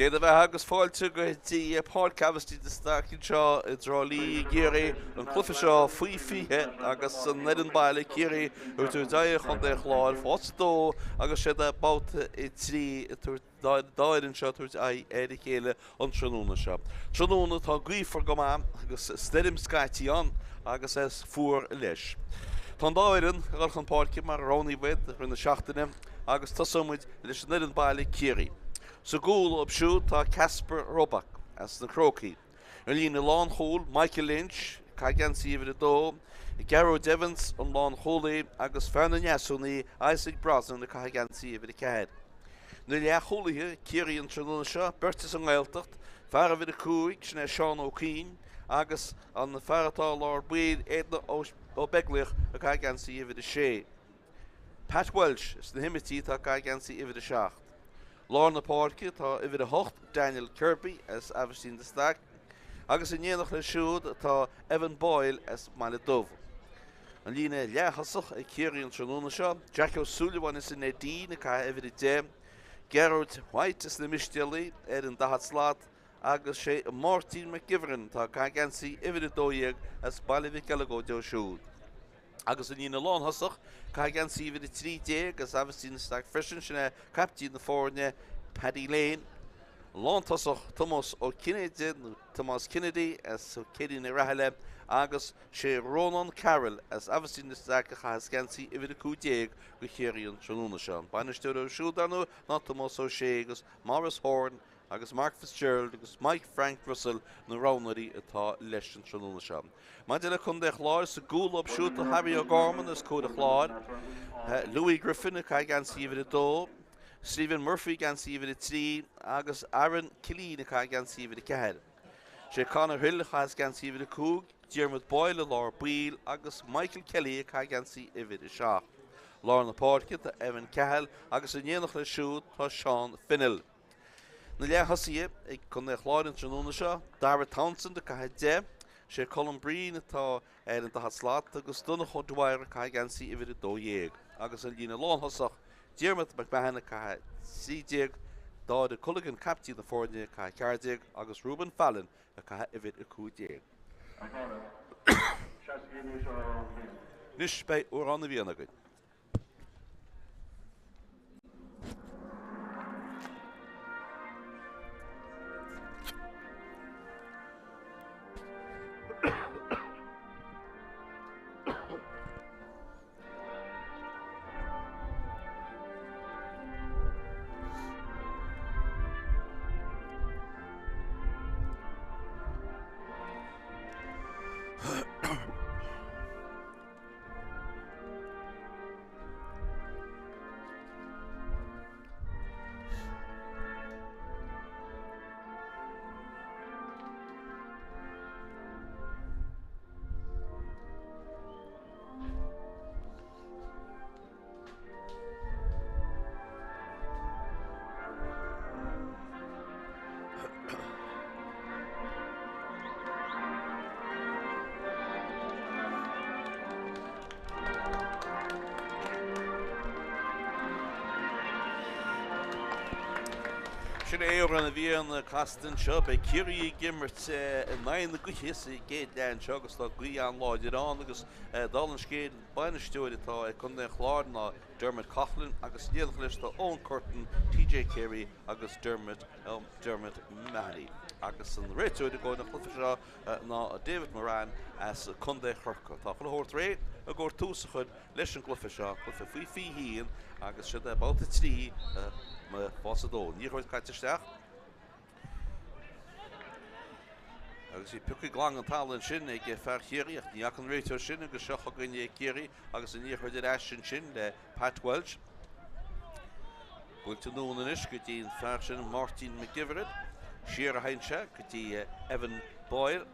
Dé do bheatha agus fáilte go dtí Páirc Aibhistín de Staic anseo i dTrá Lí i gCiarraí, an cluiche seo faoi 20 agus an fhoireann baile Ciarraí ag tabhairt aghaidh ar Chontae an Chláir, fás 2 agus siad ag babhta 3 ag tabhairt dá fhoireann seo ag tabhairt aghaidh ar a chéile an tráthnóna seo. Tráthnóna atá gaofar go maith agus stoirm scaití ann agus é fuar leis. Tá an dá fhoireann ag dul chun páirce mar a roghnaíodh iad i rith na seachtaine agus tosóidh muid leis an fhoireann baile Ciarraí. Sa gcúl dóibh siúd tá Kacper Robak as na Crócaigh. An líne lánchúil, Michael Lynch, ag caitheamh geansaí uimhir 2, Gearóid Evans, an lánchúlaí, agus fear na nDeasúnaí, Isaac Brosnan, ag caitheamh geansaí uimhir 4. Na leathchúlaithe, Ciarraí an tráthnóna seo, beirt as an nGaeltacht, fear uimhir 5, sin é Seán Ó Cuinn, agus an fear atá i lár baill, Aidan Ó Beaglaoich, ag caitheamh geansaí uimhir 6. Pat Walsh as na hImirtí atá ag caitheamh geansaí uimhir 7. Lár na páirce tá uimhir 8, Daniel Kirby as Aibhistín de Staic, agus in éineacht leis siúd tá Evan Boyle as mBaile Dubh. An líne leath-thosach ag Ciarraí an tráthnóna seo, Jack Ó Súilleabháin as an Neidín ag caitheamh uimhir 10, Gearóid White as na Mistéalaigh ar an daichead slat agus sé Máirtín McGiverin atá ag caitheamh geansaí uimhir 12 as Baile Mhic Eileagóid dóibh siúd. Agus an líne lánthosach, ag caitheamh geansaí uimhir 13 as Aibhistín de Staic freisin, sin é caiptín na foirne Paddy Lane. Lántosach Tomás Ó Cinnéide nó Tomás Kennedy as Céilí na Raithile agus Sé Rónán Carroll as Aibhistín de Staic a chaitheas geansaí uimhir 15 do Chiarraí an tráthnóna seo. An bainisteoir orthu siúd, dar ndóigh, ná Tomás Ó Sé agus Maurice Horne agus Mark Fitzgerald agus Mike Frank Russell na roghnóirí atá leis an tráthnóna seo. Maidir le Contae Chláir, sa gcúl dóibh siúd tá Harry O'Gorman as Comhairle Chláir, Louis Griffin ag caitheamh geansaí uimhir 2, Stephen Murphy geansaí uimhir 3 agus Aaron Killeen ag caitheamh geansaí uimhir 4. Sé Conor Hill a chaitheas geansaí uimhir 5, Diarmuid Boyle i lár baill agus Michael Kelly ag caitheamh geansaí uimhir 7. Lár na páirce tá Evan Cahill agus in éineacht leis siúd tá Seán Fennell. Na leath-thosaithe ag Contae an Chláir an tráthnóna seo, Darragh Townsend ag caitheamh 10, sé Colm Breen atá ar an daichead slat agus Donncha O'Dwyer ag caitheamh geansaí uimhir 12 agus an líne lánthosach, Diarmuid McMahon ag caitheamh 13, Dáire Culligan, caiptín na foirne, ag caitheamh 14 agus Reuben Fallon ag caitheamh uimhir 15. Anois beidh Amhrán na bhFiann againn. Sin é Amhrán na bhFiann casta anseo. Beidh Ciarraí ag imirt in aghaidh na gaoithe sa gcéad leath anseo agus tá gaoth an-láidir ann agus dála an scéil, Bainisteoir atá ag Contae an Chláir ná Dermot Coughlan agus in éineacht leis tá Eoin Curtin, TJ Carey agus Dermot Dermot Mahony. Agus an réiteoir i gcomhair an chluiche seo ná David Moran as Contae Chorcaí. Tá chuile shórt réidh i gcomhair tús a chur leis an gcluiche seo, cluiche faoi 21 agus siod é babhta 3 fás 2. Liathróid caite isteach. Agus í pioctha glan den talamh ansin ag fear Chiarraí ach ní fhaca an réiteoir sin agus seo chugainn Ciarraí agus an liathróid ar ais ansin le Pat Walsh. Buailte anonn anois go dtí an fear sin Máirtín McGiverin. Siar a théann sé go dtí Evan Boyle.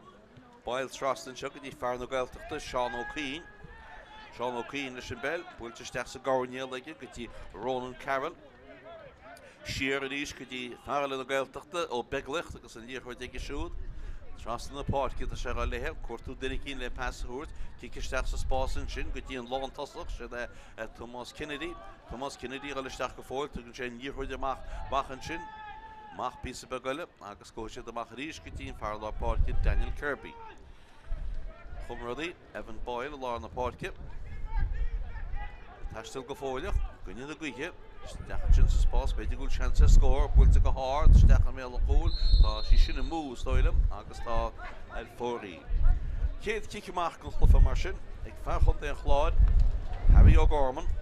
Boyle trasna anseo go dtí fear na Gaeltachta, Seán Ó Cuinn. Seán Ó Cuinn leis an bpeil, buailte isteach sa gcoirnéal aige go dtí Ronan Carroll. Siar arís go dtí fear eile na Gaeltachta, Ó Beaglaoich, agus an liathróid aige siúd. Trasna na páirce tá sé ag dul léithe, cuartú duine eicínt le pas a thabhairt. Cic isteach sa spás ansin go dtí an lántosach, sin é Tomás Kennedy. Tomás Kennedy ag dul isteach go fóill, tugann sé an liathróid amach, amach ansin. Amach píosa beag eile agus gabhfaidh siad amach arís go dtí an fear lár páirce Daniel Kirby. Chum rudaí, Evan Boyle i lár na páirce. Ag taisteal go fóilleach, i gcoinne na gaoithe, isteach ansin sa spás, b'fhéidir go bhfuil seans ar scór, buailte go hard, isteach i mbéal an chúil, tá sí sin amú is dóigh liom agus tá ar fóraoil. Chéad chic amach den chluiche mar sin ag fear chontae an Chláir, Harry O'Gorman.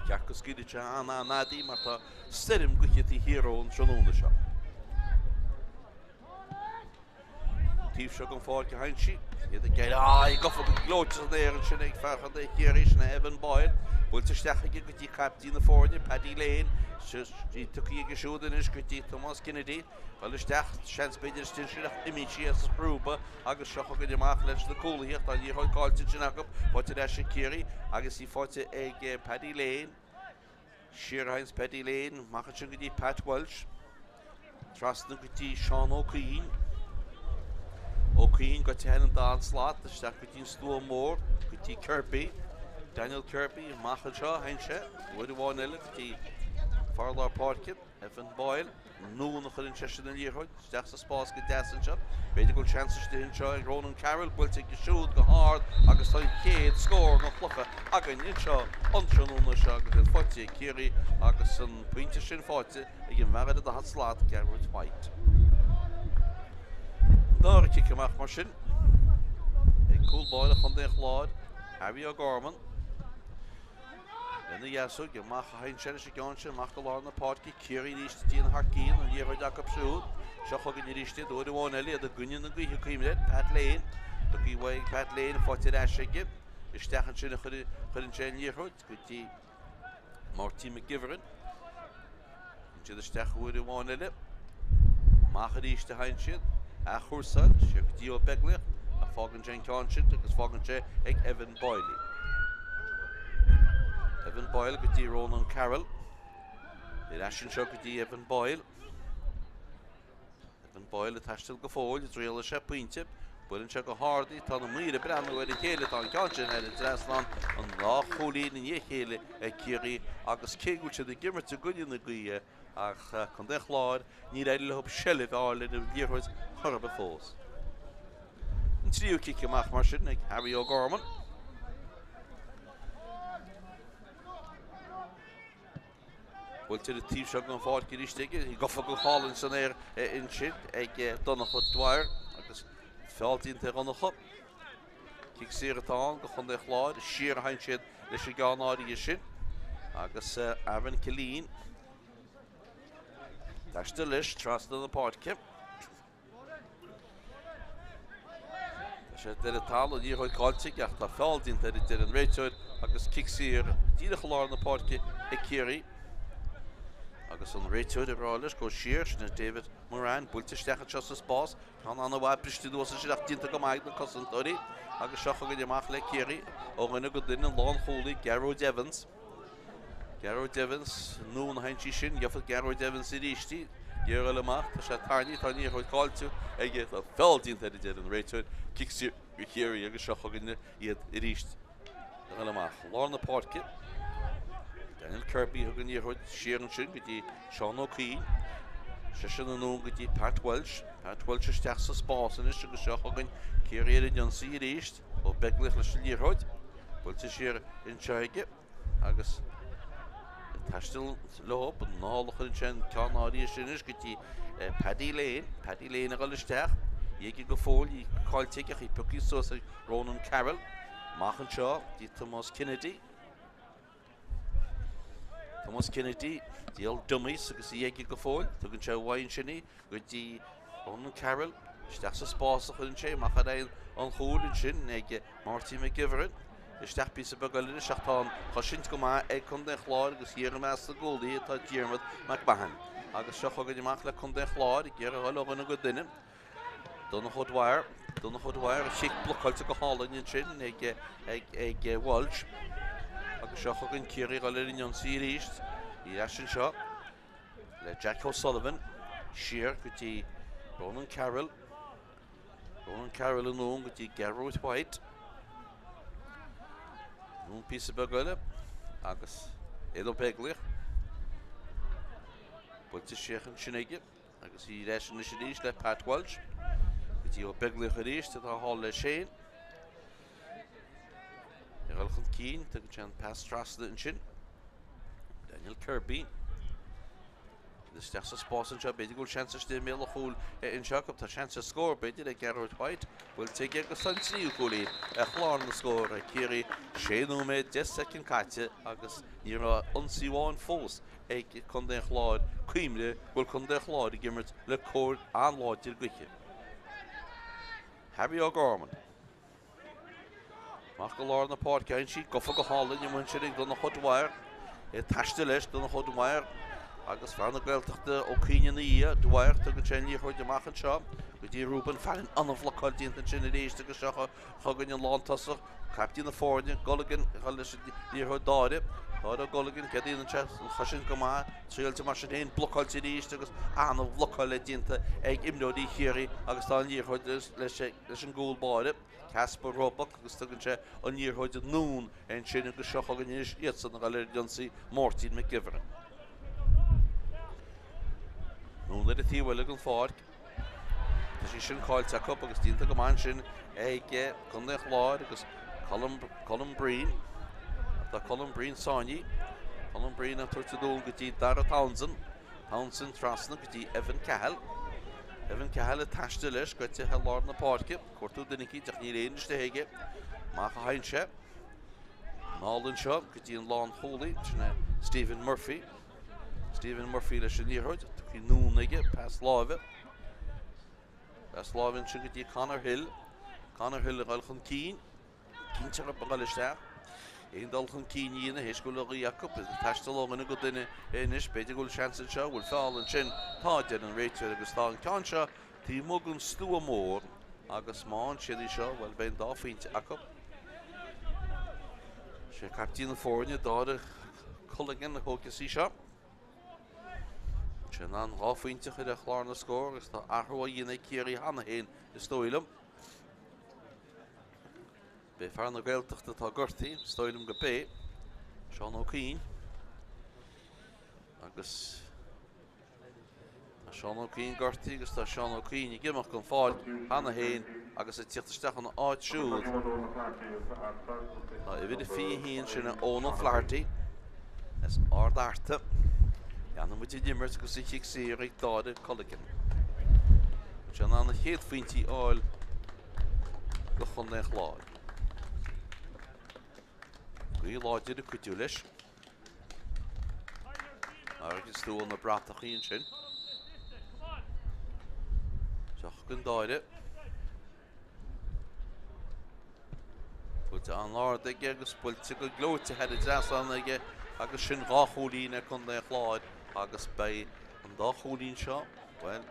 Ba cheart go scaoilfeadh sé an-an-fhada í mar tá stoirm gaoithe taobh thiar dhó an tráthnóna seo. An taobh seo den pháirc a théann sí, iad ag éirí aghaidh gafa go gleoite san aer ansin ag fear chontae Chiarraí, sin é Evan Boyle. Buailte isteach aige go dtí caiptín na foirne, Paddy Lane. Í tugtha aige siúd anois go dtí Tomás Kennedy. Dul isteach, seans b'fhéidir istigh ansin ach imíonn sí as a chrúba agus seo chugainn amach leis na cúlaithe ach tá an liathróid caillte ansin acu, faighte ar ais ag Ciarraí agus í faighte ag Paddy Lane. Siar a théanns Paddy Lane, amach ansin go dtí Pat Walsh. Trasna go dtí Seán Ó Cuinn. Ó Cuinn goite thar an dá slat isteach go dtí an Slua Mór, go dtí Kirby. Daniel Kirby amach anseo a théann sé, uair amháin eile go dtí fear lár páirce, Evan Boyle. Anonn a chuireann seisean an liathróid isteach sa spás go deas anseo. B'fhéidir go bhfuil seans istigh anseo ag Ronan Carroll, buailte aige siúd go hard agus tá an chéad scór den chluiche againn anseo an tráthnóna seo agus iad faighte ag Ciarraí agus an pointe sin faighte ag an bhfear ar an daichead slat, Gearóid White. An dara cic amach mar sin ag cúl báire Chontae an Chláir, Harry O'Gorman. Lena dheasóg, amach a théann sé leis an gceann sin, amach go lár na páirce, Ciarraí arís ag déanamh thar cionn, an liathróid acu siúd. Seo chugainn arís iad, uair amháin eile, iad i gcoinne na gaoithe, cuimhnigh air, Pat Lane. Tugtha uaidh ag Pat Lane, faighte ar ais aige. Isteach ansin a chuireann sé an liathróid go dtí Máirtín McGiverin. Téann siad isteach uair amháin eile. Amach arís a théann siad. Athchúrsáil, siar go dtí Ó Beaglaoich, ach fágann sé an ceann sin agus fágann sé ag Evan Boyle. Evan Boyle go dtí Ronan Carroll. Ar ais anseo go dtí Evan Boyle. Evan Boyle ag taisteal go fóill, i dtriail a sé pointe. Buaileann sé go hard í, tá na maoir ag breathnú ar a chéile, tá an ceann sin thar an trasnán, an dá chúilín i ndiaidh a chéile ag Ciarraí agus cé go bhfuil siad ag imirt i gcoinne na gaoithe ach Contae an Chláir, níor éirigh leo seilbh a fháil ar an liathróid chor ar bith fós. An tríú cic amach mar sin ag Harry O'Gorman. Buailte ar an taobh seo den pháirc arís aige, gafa go hálainn san aer ansin ag Donncha Dwyer agus feall déanta ar Dhonncha. Cic saor atá ann do Chontae an Chláir, siar a théann siad leis an gceann áirithe sin agus Aaron Killeen ag taisteal leis trasna na páirce. Tá sé ar an talamh, liathróid caillte aige ach tá feall déanta air a deir an réiteoir agus cic saor díreach i lár na páirce ag Ciarraí. Agus an réiteoir ag rá leis gabh siar, sin é David Moran, buailte isteach anseo sa spás, ceann an-mhaith briste anuas ansin ach déanta go maith ag na cosantóirí agus seo chugainn amach le Ciarraí ó dhuine go duine, an lánchúlaí Gearóid Evans. Gearóid Evans, anonn a théann sí sin, gheobhaidh Gearóid Evans arís í. Iarraidh eile amach, tá sé tarraingthe, tá an liathróid caillte aige, tá feall déanta air a deir an réiteoir, cic saor do Chiarraí agus seo chugainn iad arís ag dul amach. Lár na páirce, Daniel Kirby a thug an liathróid siar ansin go dtí Seán Ó Cuinn, seisean anonn go dtí Pat Walsh, Pat Walsh isteach sa spás anois agus seo chugainn Ciarraí ar an ionsaí arís. Ó Beaglaoich leis an liathróid. Buailte siar anseo aige agus ag taisteal leo. Anall a chuireann sé an ceann áirithe sin anois go dtí Paddy Lane. Paddy Lane ag dul isteach. Í aige go fóill, í caillte aige ach í pioctha suas ag Ronan Carroll. Amach anseo dtí Tomás Kennedy. Tomás Kennedy, the dummies agus í aige go fóill. Tugann sé uaidh ansin í go dtí Ronan Carroll. Isteach sa spás a chuireann sé, amach ar aghaidh an chúil ansin ag Marty McGiverin. Isteach píosa beag eile anois ach tá an chosaint go maith ag Contae an Chláir agus thiar i measc na gcúlaithe atá Diarmuid McMahon. Agus seo chugainn amach le Contae an Chláir ag iarraidh a dhul ó dhuine go duine. Donncha O'Dwyer, Donncha O'Dwyer, a chic blocáilte go hálainn ansin ag, ag, ag Walsh. Agus seo chugainn Ciarraí ag dul ar an ionsaí arís. Ar ais anseo le Jack O'Sullivan siar go dtí Ronan Carroll. Ronan Carroll anonn go dtí Gearóid White. Anonn píosa beag eile agus Ed Ó Beaglaoich. Buailte isteach ansin aige agus í ar ais anois arís le Pat Walsh. Go dtí Ó Beaglaoich arís atá thall leis féin. Ag dul chun cinn, tugann sé an pas trasna ansin. Daniel Kirby. Isteach sa spás anseo, b'fhéidir go bhfuil seans istigh i mbéal an chúil anseo acu. Tá seans ar scór, b'fhéidir, ag Gearóid White. Buailte aige agus tá an tríú cúilín ar chlár na scór ag Ciarraí. 6 nóiméad 10 soicind caite agus ní raibh ionsaí amháin fós ag Contae an Chláir. Cuimhnigh go bhfuil Contae an Chláir ag imirt le cóir an-láidir gaoithe. Harry O'Gorman. Amach go lár na páirce, faigheann sí gafa go hálainn amuigh ansin ag Donncha O'Dwyer. Ag taisteal leis, Donncha O'Dwyer agus fear na Gaeltachta Ó Cuinn ina dhiaidh. Dwyer, tugann sé an liathróid amach anseo go dtí Reuben Fallon. An-bhlocáil déanta ansin arís agus seo chugainn an lántosach, caiptín na foirne, Gulligan, ag dul leis an liathróid Dáire. Dáire Gulligan, céard a dhéanann sé? An chosaint go maith, triailte mar sin féin, blocáilte arís agus an-bhlocáil déanta ag imreoirí Chiarraí agus tá an liathróid leis leis an gcúl báire, Caspar Roebuck, agus tugann sé an liathróid anonn ansin agus seo chugainn anois iadsan ag dul ar an ionsaí, Máirtín McGiverin. Anonn ar an taobh eile den pháirc. Tá sí sin caillte acu agus déanta go maith ansin ag Contae an Chláir agus Colm, Colm Breen. Tá Colm Breen sáinnithe. Colm Breen ag tabhairt anonn go dtí Dara Townsend. Townsend trasna go dtí Evan Cahill. Evan Cahill ag taisteal leis goite thar lár na páirce. Cuartú duine eicínt ach níl éinne istigh aige. Amach a théann sé. Anall anseo go dtí an lánchúlaí, sin é Stephen Murphy. Stephen Murphy leis an liathróid, tugtha anonn aige, pas láimhe. Pas láimhe ansin go dtí Conor Hill. Conor Hill ag dul chun cinn. Cinnte ag dul isteach. Aon dul chun cinn a dhéanamh théis go bhfuil an ghaoth acu. Ag taisteal ó dhuine go duine anois. B'fhéidir go bhfuil seans anseo. Bhfuil feall ansin? Tá, a deir an réiteoir agus tá an ceann seo taobh amuigh den stua mór agus má fhaigheann siad í seo, bhuel, beidh an dá phointe acu. Sé caiptín na foirne, Dáire Culligan, a thógfas í seo. Sé in ann dhá phointe a chur ar chlár na scór agus tá athrú á dhéanamh ag Ciarraí cheana féin, is dóigh liom. B'é fear na Gaeltachta atá gortaithe, is dóigh liom go b'é, Seán Ó Cuinn. Agus tá Seán Ó Cuinn gortaithe agus tá Seán Ó Cuinn ag imeacht den pháirc cheana féin agus ag tíocht isteach ina áit siúd. Tá uimhir a 21 sin Eoin O'Flaherty as Ard Fhearta. Leanann muid an imirt agus an chic saor ag Dáire Culligan. Sé in ann a chéad phointí a fháil do Chontae an Chláir. Gaoth láidir ag cuidiú leis. Agus stua na bratachaí ansin. Seo chugainn Dáire. Buailte an-ard aige agus buailte go gleoite thar an dtrasnán aige agus sin dhá chúilín ag Contae an Chláir agus beidh an dá chúilín seo, bhuel,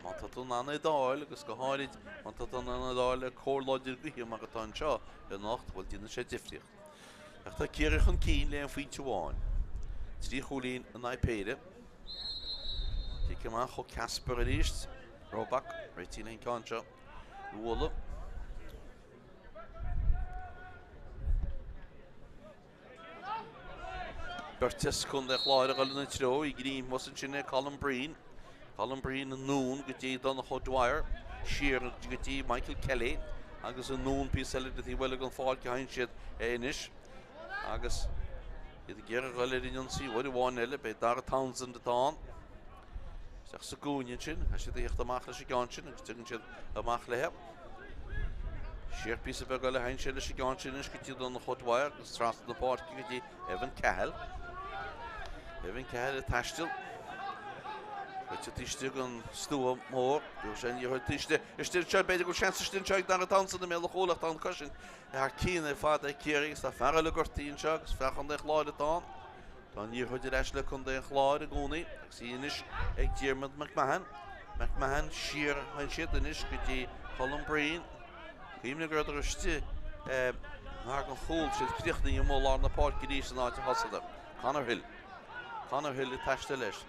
má tá tú in ann iad a fháil agus go háirid má tá tú in ann iad a fháil le cóir láidir gaoithe mar atá anseo anocht, bhuel, déanann sé difríocht. Ach tá Ciarraí chun cinn le aon phointe amháin. Trí chúilín in aghaidh péire. Cic amach ó Casper arís. Roebuck, réitíonn an ceann seo. Bhualadh. Beirt as Contae an Chláir ag dul ina treo i ngreim thuas ansin é Colm Breen. Colm Breen anonn go dtí Donncha O'Dwyer, siar go dtí Michael Kelly agus anonn píosa eile de taobh eile den pháirc a théann siad anois agus iad ag iarraidh dul ar an ionsaí uair amháin eile. B'é Dara Townsend atá ann. Isteach sa gcúinne ansin, tá siad ag theacht amach leis an gceann sin agus tagann siad amach léi. Siar píosa beag eile théann sé leis an gceann sin anois go dtí Donncha O'Dwyer agus trasna na páirce go dtí Evan Cahill. Evan Cahill ag taisteal. Goite taobh istigh den stua mór. Dúirt sé an liathróid taobh istigh. Istigh anseo, b'fhéidir go bhfuil seans istigh anseo ag Dara Townsend i mbéal an chúil ach tá an cosaint thar cionn ar fad ag Ciarraí agus tá fear eile gortaithe anseo agus fear Chontae an Chláir atá ann. Tá an liathróid ar ais le Contae an Chláir i gcónaí agus í anois ag Diarmuid McMahon. McMahon siar a théann siad anois go dtí Colm Breen. Cuimhnigh go rabhadar istigh ngar don chúl, siad críochnaithe amuigh i lár na páirce arís san áit a thosaíodar. Conor Hill. Conor Hill ag taisteal leis.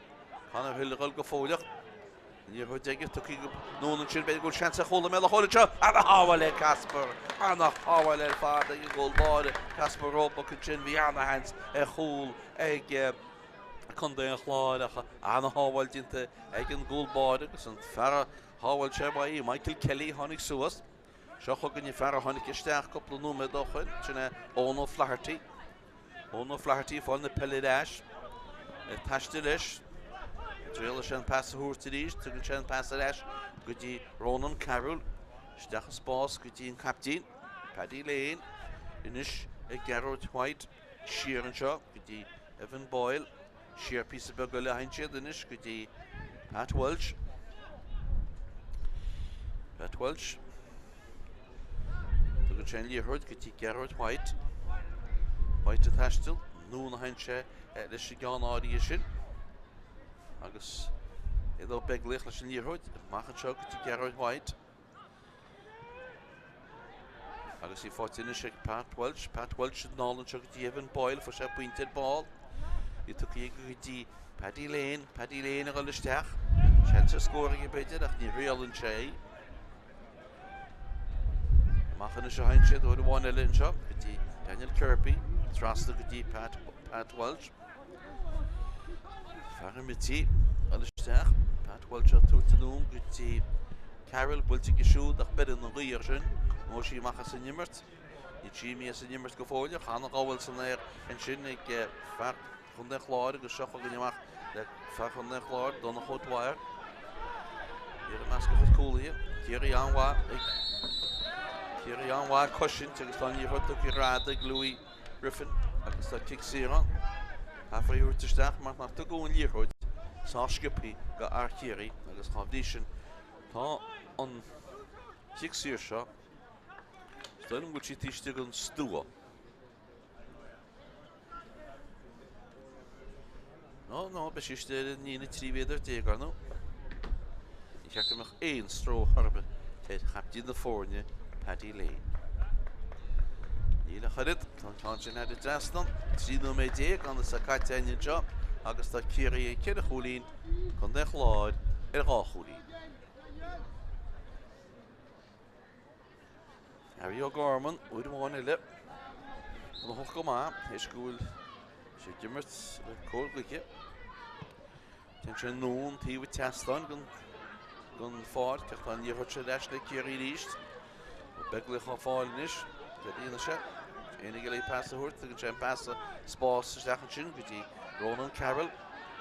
Conor Hill ag dul go fóilleach. An liathróid aige tugtha anonn ansin, b'fhéidir go bhfuil seans ar chúl i mbéal an chúil anseo. Ana-shábháil ag Casper. Ana-shábháil ar fad ag an gcúl báire. Casper Roebuck ansin. Bhí ana-sheans ar chúl ag. Contae an Chláir ach ana-shábháil déanta ag an gcúl báire agus an fear a shábháil sé ba é Michael Kelly a tháinig suas. Seo chugainn an fear a tháinig isteach cúpla nóiméad ó shoin, sin é Eoin O'Flaherty. Eoin O'Flaherty ag fáil na peile ar ais. Ag taisteal leis. Triailfidh sé an pas a thabhairt arís. Tugann sé an pas ar ais go dtí Ronan Carroll. Isteach i spás go dtí an caiptín, Paddy Lane. Anois ag Gearóid White. Siar anseo go dtí Evan Boyle. Siar píosa beag eile a théann siad anois go dtí Pat Walsh. Pat Walsh. Tugann sé an liathróid go dtí Gearóid White. White ag taisteal. Anonn a théann sé leis an gceann áirithe sin. Agus Aodh Ó Beaglaoich leis an liathróid. Amach anseo go dtí Gearóid White. Agus í faighte anois ag Pat Walsh. Pat Walsh anall anseo go dtí Evan Boyle. Fuair sé pointe ar ball. Í tugtha aige go dtí Paddy Lane. Paddy Lane ag dul isteach. Seans ar scór aige b'fhéidir ach ní thriaileann sé é. Amach anois a théann siad uair amháin eile anseo go dtí Daniel Kirby. Trasna go dtí Pat, Pat Walsh. Fear an Mití ag dul isteach. Pat Walsh á tabhairt anonn go dtí Carroll. Buailte aige siúd ach beireann an ghaoth air sin. Nó sí amach as an imirt. Níl sí imithe as an imirt go fóill ach an-ghabháil san aer ansin ag fear Chontae an Chláir agus seo chugainn amach le fear Chontae an Chláir, Donncha Ó Dwyer. Iar i measc a chuid cúlaithe. Ciarraí an-mhaith ag Ciarraí an-mhaith ag cosaint agus tá an liathróid tugtha ar fad ag Louis Griffin agus tá cic saor ann. Caithfear í a thabhairt isteach mar nach dtugadh an liathróid sách sciobtha go fhear Chiarraí agus dá bhrí sin tá an cic saor seo, is dóigh liom go bhfuil sí taobh istigh den stua. Nó, nó, beidh sí istigh ar an líne 13 mhéadar, ar ndóigh. Ní cheart go mbeadh aon stró ar bith ar chaiptín na foirne, Paddy Lane. Níl ach oiread, tá an ceann sin thar an trasnán. 13 nóiméad gan is caite againn anseo agus tá Ciarraí ag ceithre chúilín, Contae an Chláir ar dhá chúilín. Harry O'Gorman, uair amháin eile, gnóthach go maith, théis go bhfuil sé ag imirt le cóir gaoithe. Téann sé anonn taobh an tseastáin den, den pháirc, ach tá an liathróid seo ar ais le Ciarraí arís. Ó Beaglaoich á fáil anois, céard a dhéanfaidh sé? Éinne ag iarraidh pas a thabhairt, tugann sé an pas spás isteach ansin go dtí Ronan Carroll.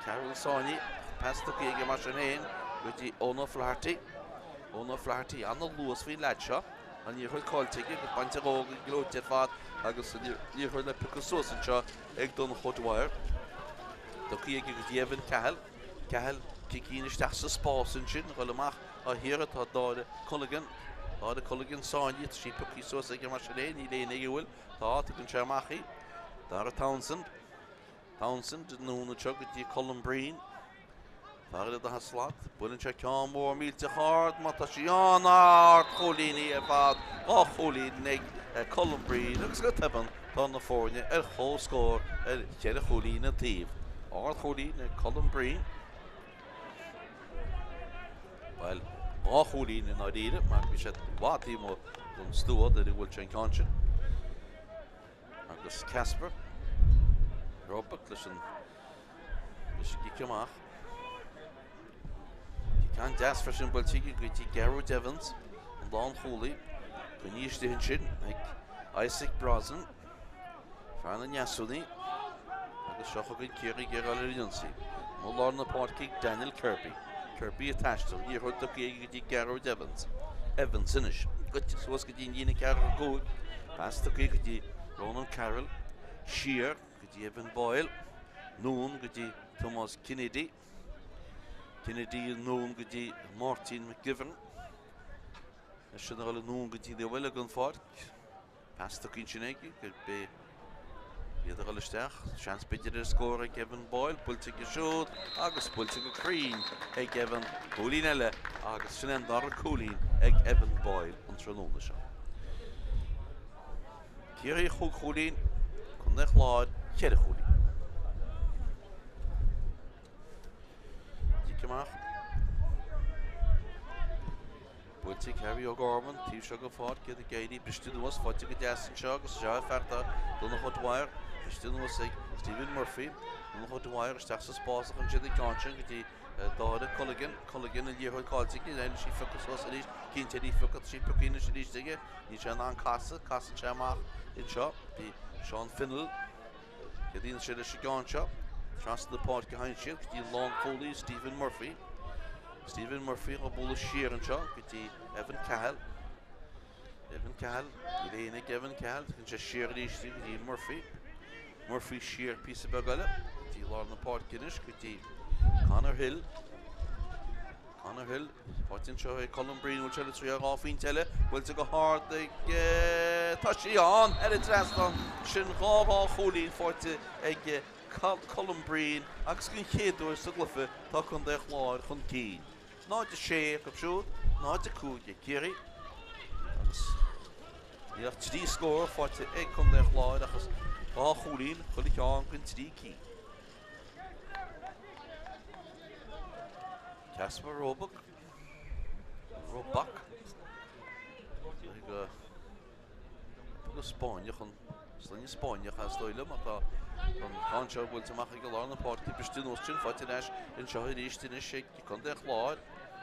Carroll sáinnithe, pas tugtha aige mar sin féin go dtí Eoin O'Flaherty. Eoin O'Flaherty, an-luas faoin leaid seo. An liathróid caillte aige agus bainte dhó go gleoite ar fad agus an liathróid le piocadh suas anseo ag Donncha O'Dwyer. Tugtha aige go dtí Evan Cahill. Cahill cicín isteach sa spás ansin, ag dul amach á hiarraidh tá Dáire Culligan. Dáire Culligan sáinnithe, tá sí pioctha suas aige mar sin féin, níl éinne ag a bhfuil. Tá, tugann sé amach í. Dara Townsend. Townsend anonn anseo go dtí Colm Breen. Fear eile atá sa slat. Buaileann sé ceann mór millteach ard má tá sí ann. Ardchúilín í ar fad. 2 chúilín ag Colm Breen agus go tobann tá na foirne ar comhscór ar cheithre chúilín an taobh. Ardchúilín ag Colm Breen. Bhuel, 2 chúilín i ndáiríre mar bhí sé i bhfad taobh amuigh den stua nuair a bhuail sé an ceann sin. Agus Casper Roebuck leis an leis an gcic amach. Cic an-deas freisin buailte aige go dtí Gearóid Evans, an lánchúlaí. Coinnithe istigh ansin ag Isaac Brosnan, fear na nDeasúnaí. Agus seo chugainn Ciarraí ag dul ar an ionsaí. I lár na páirce ag Daniel Kirby. Kirby ag taisteal, liathróid tugtha aige go dtí Gearóid Evans. Evans anois. Goite suas go dtí an líne 45. Pas tugtha go dtí Ronan Carroll. Siar go dtí Evan Boyle. Anonn go dtí Tomás Kennedy. Kennedy anonn go dtí Martin McGivern. Eisean ag dul anonn go dtí an taobh eile den pháirc. Pas tugtha ansin aige gurb é iad a dhul isteach. Seans b'fhéidir ar scór ag Evan Boyle. Buailte aige siúd agus buailte go cruinn ag Evan. Cúilín eile agus sin é an dara cúilín ag Evan Boyle an tráthnóna seo. Ciarraí 5 chúilín, Contae an Chláir 4 chúilín. Cic amach. Buailte ag Harry O'Gorman, taobh seo den pháirc, iad ag éirí, briste anuas, faighte go deas anseo agus seo é fear Donncha O'Dwyer, briste anuas ag Stephen Murphy. Donncha O'Dwyer isteach sa spás a chuireann siad an ceann sin go dtí Dáire Culligan. Culligan an liathróid caillte aige. Níl sí pioctha suas arís. Cinnte í phiocadh. Tá sí pioctha anois arís aige. Níl sé in ann casadh. Casann sé amach anseo. Bhí Seán Fennell. Ceadaíonn sé leis an gceann seo. Trasna na páirce a théann siad go dtí an lánchúlaí Stephen Murphy. Stephen Murphy á bualadh siar anseo go dtí Evan Cahill. Evan Cahill, níl aon ag Evan Cahill, tugann sé siar arís go dtí Murphy. Murphy siar píosa beag eile go dtí lár na páirce anois go dtí Conor Hill. Conor Hill, faighte anseo ag Colm Breen, bhfuil sé le triail 2 phointe eile, buailte go hard ag tá sí ann ar an trasnán, sin 2 2 chúilín faighte ag Colm Breen agus den chéad uair sa gcluiche tá Contae an Chláir chun cinn. 0-6 acu siúd, 0-5 ag Ciarraí agus níl ach 3 scór faighte ag Contae an Chláir ach is 2 chúilín chuile cheann den 3 cinn. Caspar Roebuck Roebuck ag Tugadh Spáinneach an sloinne Spáinneach as dóigh liom ach tá an ceann seo buailte amach ag lár na páirce briste anuas sin faighte ar ais anseo arís anois ag Contae an Chláir.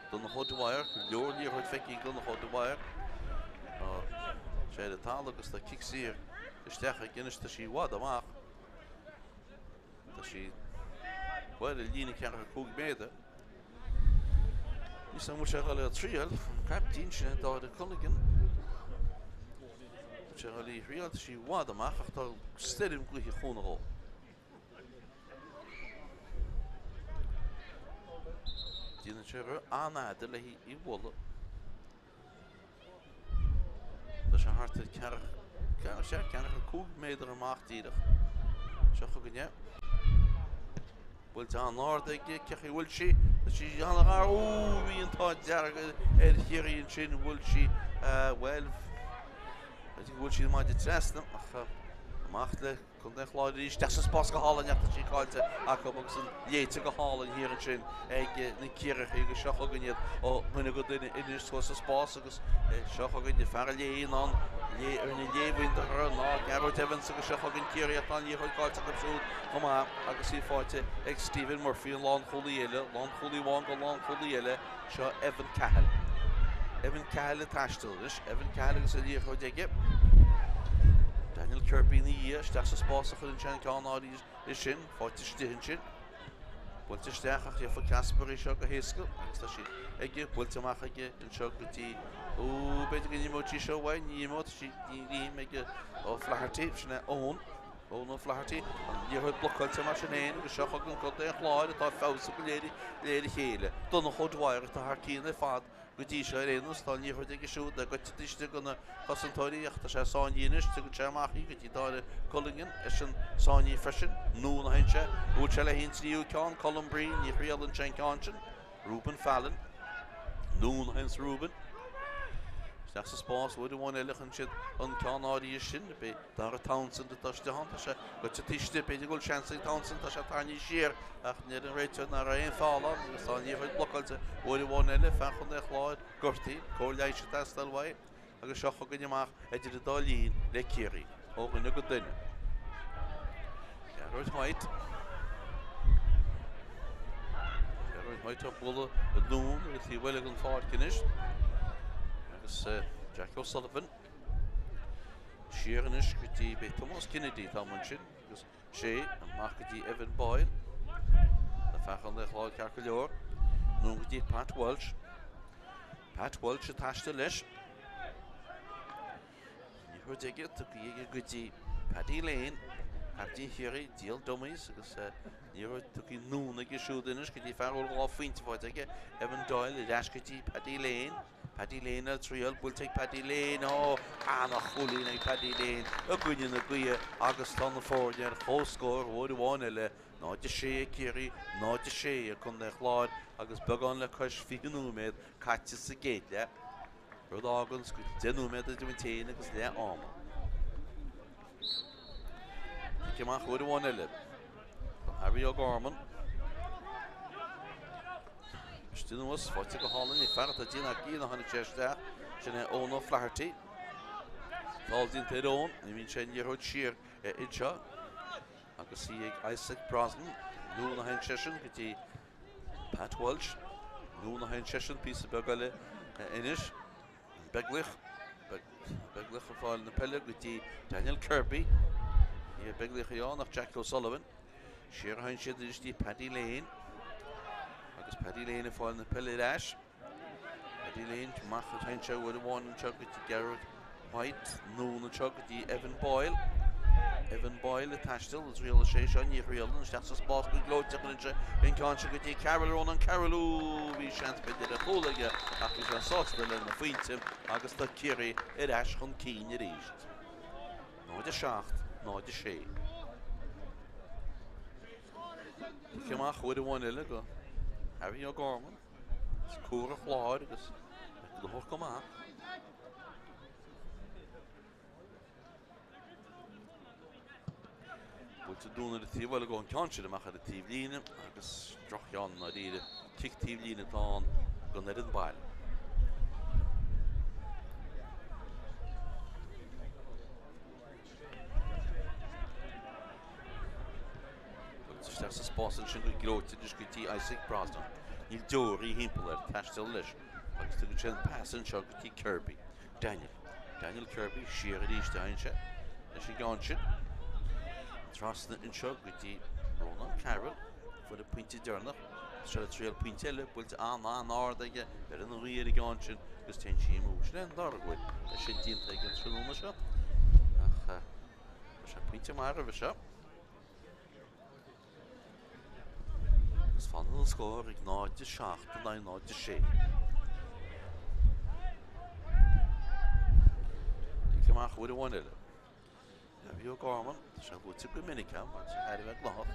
Donncha O'Dwyer, go leor liathróid feicthe ag Donncha O'Dwyer. Tá sé ar an talamh agus tá cic saor isteach aige anois tá sí i bhfad amach. Tá sí bhuel ar líne 45 méadar. Níl a fhios agam an bhfuil sé ag dul á triail, an caiptín sin Dáire Culligan. Bhfuil sé ag dul í a thriail, tá sí i bhfad amach ach tá stoirm gaoithe ag cúnamh dhó. Déanann sé rith an-fhada le hí a bhualadh. Tá sé thart ar 45 méadar amach díreach. Seo chugainn é. Buailte an-ard aige, cén chaoi a bhfuil sí? Tá sí an-ghar. Ó, bhí an t-ádh dearg ar Chiarraí ansin, bhuail sí, bhuel, b'fhéidir go bhfuil sí maide trasna ach amach le Contae an Chláir arís, isteach sa spás go hálainn ach tá sí caillte acu agus an léite go hálainn thiar ansin ag na Ciarraígh agus seo chugainn iad ó dhuine go duine anois suas sa spás agus seo chugainn fear a léigh in ann ar na léibhinn ná Gearóid Evans agus seo chugainn Ciarraí ach tá an liathróid caillte acu siúd chomh maith agus í faighte ag Stephen Murphy an lánchúlaí eile, lánchúlaí amháin go lánchúlaí eile. Seo Evan Cahill. Evan Cahill ag taisteal anois. Evan Cahill agus an liathróid aige. Daniel Kirby ina dhiaidh, isteach sa spás a chuireann sé an ceann áirithe sin, faighte istigh ansin. Buailte isteach ach gheofa Caspar í seo go héasca agus tá sí aige, buailte amach aige anseo go dtí, ó, b'fhéidir go n-imeoidh sí seo uaidh, ní imeoidh, tá sí ní ag O'Flaherty, sin é Eoin. Eoin O'Flaherty, an liathróid blocáilte mar sin féin agus seo chugainn Contae an Chláir atá ag feabhsú de réir a chéile. Donncha O'Dwyer atá thar cionn ar fad go dtí seo ar aon nós. Tá an liathróid aige siúd le goitse istigh do na cosantóirí ach tá sé sáinnithe anois. Tugann sé amach í go dtí Dáire Cullinane, eisean sáinnithe freisin. Anonn a théann sé. Bhuail sé le haghaidh an tríú ceann. Colm Breen, ní thriaileann sé an ceann sin. Reuben Fallon. Anonn a théanns Reuben. Isteach sa spás uair amháin eile chuireann siad an ceann áirithe sin. Beidh Dara Townsend atá istigh ann, tá sé goite taobh istigh, b'fhéidir go bhfuil seans ag Townsend, tá sé tarraingthe siar ach deir an réiteoir nach raibh aon feall ann agus tá an liathróid blocáilte uair amháin eile, fear Chontae an Chláir gortaithe, cóir leighis ag teastáil uaidh agus seo chugainn amach idir an dá linn le Ciarraí, ó dhuine go duine. Gearóid White. Gearóid White á bualadh anonn ar an taobh eile den pháirc anois agus Jack O'Sullivan. Siar anois go dtí beidh Tomás Kennedy atá amuigh ansin agus sé amach go dtí Evan Boyle. Na fear Chontae an Chláir ceart go leor. Anonn go dtí Pat Walsh. Pat Walsh ag taisteal leis. Liathróid aige tugtha aige go dtí Paddy Lane. Captaen Chiarraí, díol dummies agus liathróid tugtha anonn aige siúd anois go dtí fear a bhfuil 2 phointe faighte aige, Evan Doyle ar ais go dtí Paddy Lane. Paddy Lane ar triail, buailte ag Paddy Lane, ó, ana-chúilín ag Paddy Lane i gcoinne na gaoithe agus tá na foirne ar comhscór uair amháin eile, 0-6 ag Ciarraí, 0-6 ag Contae an Chláir agus beagán le cois 20 nóiméad caite sa gcéad leath, rud a fháganns go bhfuil 10 nóiméad idir muid féin agus leath ama. Cic amach uair amháin eile. Tá Harry O'Gorman. Istigh anuas, faighte go hálainn ag fear atá dian ach a tháinig sé isteach. Sin é Eoin O'Flaherty. Feall déanta ar Eoin, ní bhíonn sé an liathróid siar anseo. Agus í ag Isaac Brosnan. Anonn a théann seisean go dtí Pat Walsh. Anonn a théann seisean píosa beag eile anois. An Beaglaoich. Beaglaoich ag fáil na peile go dtí Daniel Kirby. Ní hé Beaglaoich a ann ach Jack O'Sullivan. Siar a théann siad anois dtí Paddy Lane. Agus Paddy Lane ag fáil na peile ar ais. Paddy Lane amach a théann sé uair amháin anseo go dtí Gearóid White, anonn anseo go dtí Evan Boyle. Evan Boyle ag taisteal agus thriailfidh sé seo ní thriaileann isteach sa spás go gleoite cuireann sé an ceann seo go dtí Carroll Ronan Carroll Ó bhí seans b'fhéidir ar chúl aige ach bhí sé sásta lena phointe agus tá Ciarraí ar ais chun cinn arís. 0 7, 0 6. Cic amach uair amháin eile go Harry O'Gorman. Is cuar an Chláir agus gnóthach go maith. Buailte anonn ar an taobh eile go an ceann sin amach ar an taobhlíne agus droch-cheann i ndáiríre. Cic taobhlíne atá ann don fhoireann baile. Agus isteach sa spás ansin go gleoite anois go dtí Isaac Brosnan. Níl deoraí thimpeall air, taisteal leis agus tugann sé an pas anseo go dtí Kirby. Daniel. Daniel Kirby siar arís a théann sé leis an gceann sin. Trasna anseo go dtí Ronan Carroll. Fuair an pointe deireanach. Tá sé le triail pointe eile buailte an-an-ard aige ar an ngaoth ar an gceann sin agus téann sí amú. Sin é an dara huair é sin déanta aige an tráthnóna seo. Ach tá sé pointe maith roimhe seo. Agus fanann an scór ag 0-7 in aghaidh 0-6. Cic amach uair amháin eile. Harry O'Gorman, tá sé luaite go minic agam mar tá sé thar a bheith gnóthach.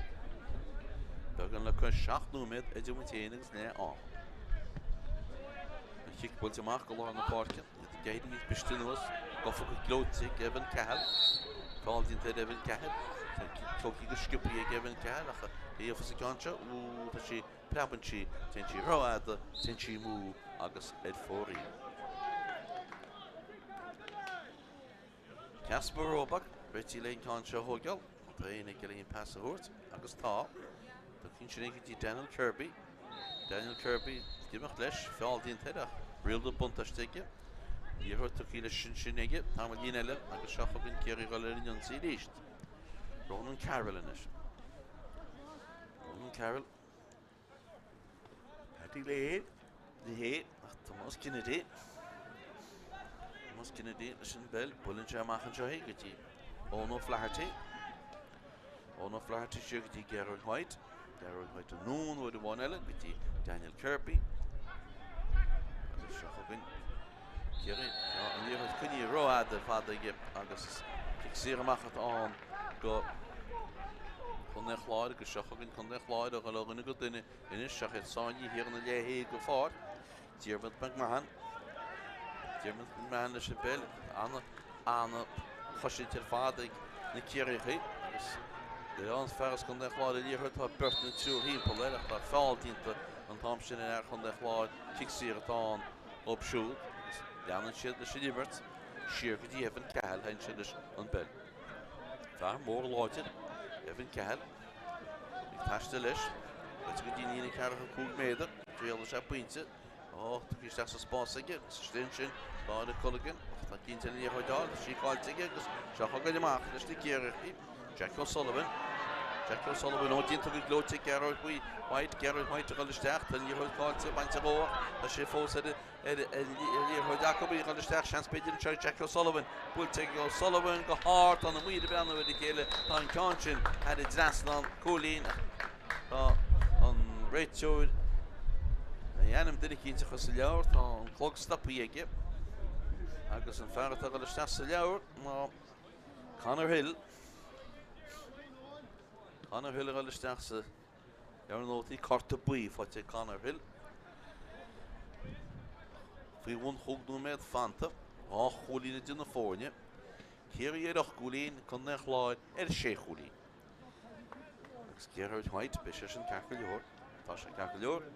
Beagán le cois 7 nóiméad idir muid féin agus leath ama. An chic buailte amach go lár na páirce. Iad ag éirí níos miste anuas. Gafa go gleoite ag Evan Cahill. Feall déanta ar Evan Cahill. Tá an cic tógtha go sciobtha ag Evan Cahill ach cé gheofas an ceann seo? Ó, tá sí, preabann sí, téann sí rófhada, téann sí amú agus ar fóraoil. Caspar Roebuck réitithe le an ceann seo a thóigeáil. Má tá éinne ag iarraidh an pas a thabhairt, agus tá, tugtha ansin é go dtí Daniel Kirby. Daniel Kirby ag imeacht leis, feall déanta air ach riail na buntáiste aige. Liathróid tugtha leis ansin aige, tamaillín eile agus seo chugainn Ciarraí ag dul ar an ionsaí arís. Ronan Carroll anois. Ronan Carroll. Paddy Lane, ní hé, ach Tomás Kennedy. Tomás Kennedy leis an bpeil, buaileann sé amach anseo é go dtí Eoin O'Flaherty. Eoin O'Flaherty siar go dtí Gearóid White. Gearóid White anonn uair amháin eile go dtí Daniel Kirby. Agus seo chugainn Ciarraí. Tá an liathróid coinnithe rófhada ar fad aige agus cic saor amach atá ann go Contae an Chláir agus seo chugainn Contae an Chláir a dhul ó dhuine go duine anois ach iad sáinnithe thiar ina leath den pháirc. Diarmuid McMahon. Diarmuid McMahon leis an bpeil. Ana, ana chosaint ar fad ag na Ciarraíochaí agus an fear as Contae an Chláir an liathróid tá beirt nó triúr thimpeall air ach tá feall déanta an t-am sin ar fhear Chontae an Chláir. Cic saor atá ann dóibh siúd agus leanann siad leis an imirt siar go dtí Evan Cahill théann sé leis an bpeil. Fear mór láidir, Evan Cahill, ag taisteal leis, goite go dtí an líne 45 méadar, triailfidh sé pointe, ó, tugtha isteach sa spás aige, agus istigh ansin, Dáire Culligan, ach tá cinnte an liathróid a fháil, tá sí caillte aige agus seo chugainn amach leis na Ciarraíochaí, Jack O'Sullivan, Jack O'Sullivan, ó déanta go gleoite ag Gearóid White, Gearóid White a dhul isteach, tá an liathróid caillte, bainte dhó ach tá sé fós ar ar an liathróid acu í a dhul isteach, seans b'fhéidir anseo ag Jack O'Sullivan. Buailte ag O'Sullivan go hard, tá na maoir ag breathnú ar a chéile, tá an ceann sin thar an dtrasnán, cúilín ach tá an réiteoir, a ainm duine eicínt a chur sa leabhar, tá an clog stoptha aige agus an fear atá ag dul isteach sa leabhar ná Conor Hill. Conor Hill ag dul isteach sa Ar nótaí, cárta buí faighte ag Conor Hill. Faoi bhun chúig nóiméad fanta, 2 chúilín idir na foirne. Ciarraí ar 8 gcúilín, Contae an Chláir ar 6 chúilín. Agus Gearóid White, beidh sé sin ceart go leor. Tá sé ceart go leor.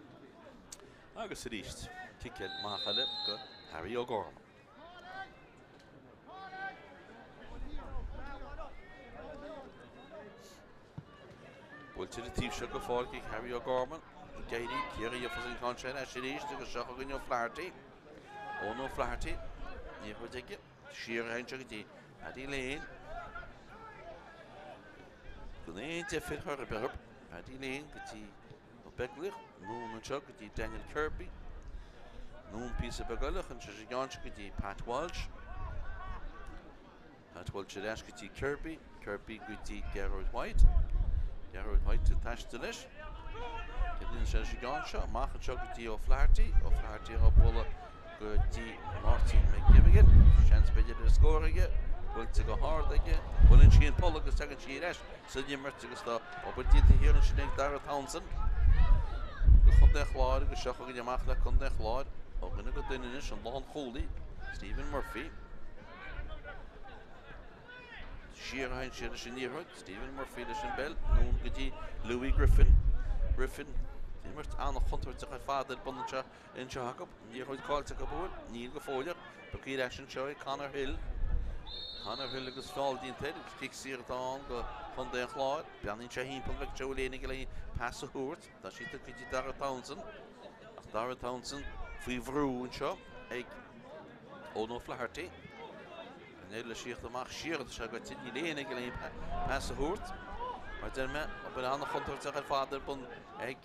Agus arís, cic amach eile go Harry O'Gorman. Buailte ar an taobh seo go pháirc ag Harry O'Gorman. Ag éirí, Ciarraí a fusa an ceann seo ar ais arís agus seo chugainn O'Flaherty. Eoin O'Flaherty. Liathróid aige. Siar a théann sé go dtí Paddy Lane. Gan aon deifir chor ar bith orthu. Paddy Lane go dtí Ó Beaglaoich. Anonn anseo go dtí Daniel Kirby. Anonn píosa beag eile chun sé an ceann seo go dtí Pat Walsh. Pat Walsh ar ais go dtí Kirby, Kirby go dtí Gearóid White, Gearóid White ag taisteal leis. Cé a sé leis an gceann seo? Amach anseo go dtí O'Flaherty, O'Flaherty á bualadh go dtí Máirtín McGivern. Seans b'fhéidir ar scór aige, buailte go hard aige, baineann sí an poll agus tagann sí ar ais san imirt agus tá obair déanta thiar ansin ag Dara Townsend do Chontae an Chláir agus seo chugainn amach le Contae an Chláir ó dhuine go duine anois an lánchúlaí Stephen Murphy. Siar a théann sé leis an liathróid, Stephen Murphy leis an bpeil, anonn go dtí Louis Griffin. Griffin, imirt an-chontúirteach ar fad ar bun anseo anseo acu. An liathróid caillte acu an bhfuil? Níl go fóill ach pioctha ar ais anseo ag Conor Hill. Conor Hill agus feall déanta air agus cic saor atá ann do Chontae an Chláir. Breathnaíonn sé thimpeall, an bhfeiceann sé an bhfuil éinne aige le pas a thabhairt. Tá sí tugtha go dtí Dara Townsend ach Dara Townsend faoi bhrú anseo ag Eoin O'Flaherty. An uirlis thíocht amach siar atá sé goite, níl éinne aige le pas a thabhairt. Mar deir mé, obair an-chontúirteach ar fad ar bun ag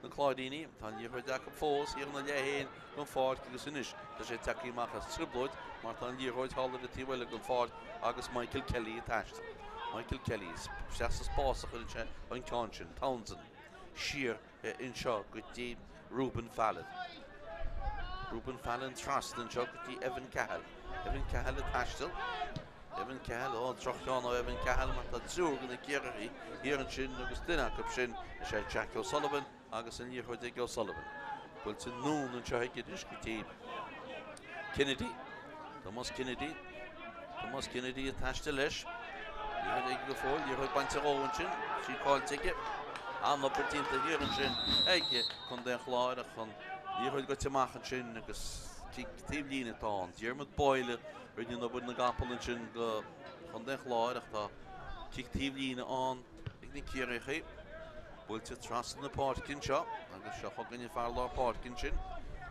na Cláiríní. Tá an liathróid acu fós thiar ina leath féin den pháirc agus anois tá sé tagtha amach as trioblóid mar tá an liathróid thall ar an taobh eile den pháirc agus Michael Kelly ag taisteal. Michael Kelly, isteach sa spás a chuireann sé an ceann sin. Townsend siar anseo go dtí Reuben Fallon. Reuben Fallon trasna anseo go dtí Evan Cahill. Evan Cahill ag taisteal. Evan Cahill, ó, droch-cheann ó Evan Cahill mar tá triúr de na Ciarraígh thiar ansin agus duine acu sin is é Jack O'Sullivan agus an liathróid ag O'Sullivan. Buailte anonn anseo aige anois go dtí Kennedy. Tomás Kennedy. Tomás Kennedy ag taisteal leis. Liathróid aige go fóill, liathróid bainte dhó ansin, sí caillte aige. An-obair déanta thiar ansin ag Contae an Chláir ach an liathróid goite amach ansin agus cic taobh líne atá ann. Diarmuid Boyle a rinne an obair na gcapall ansin do Chontae an Chláir ach tá cic taobh líne ann ag na Ciarraíochaí. Buailte trasna na páirce anseo agus seo chugainn an fear lár páirce ansin,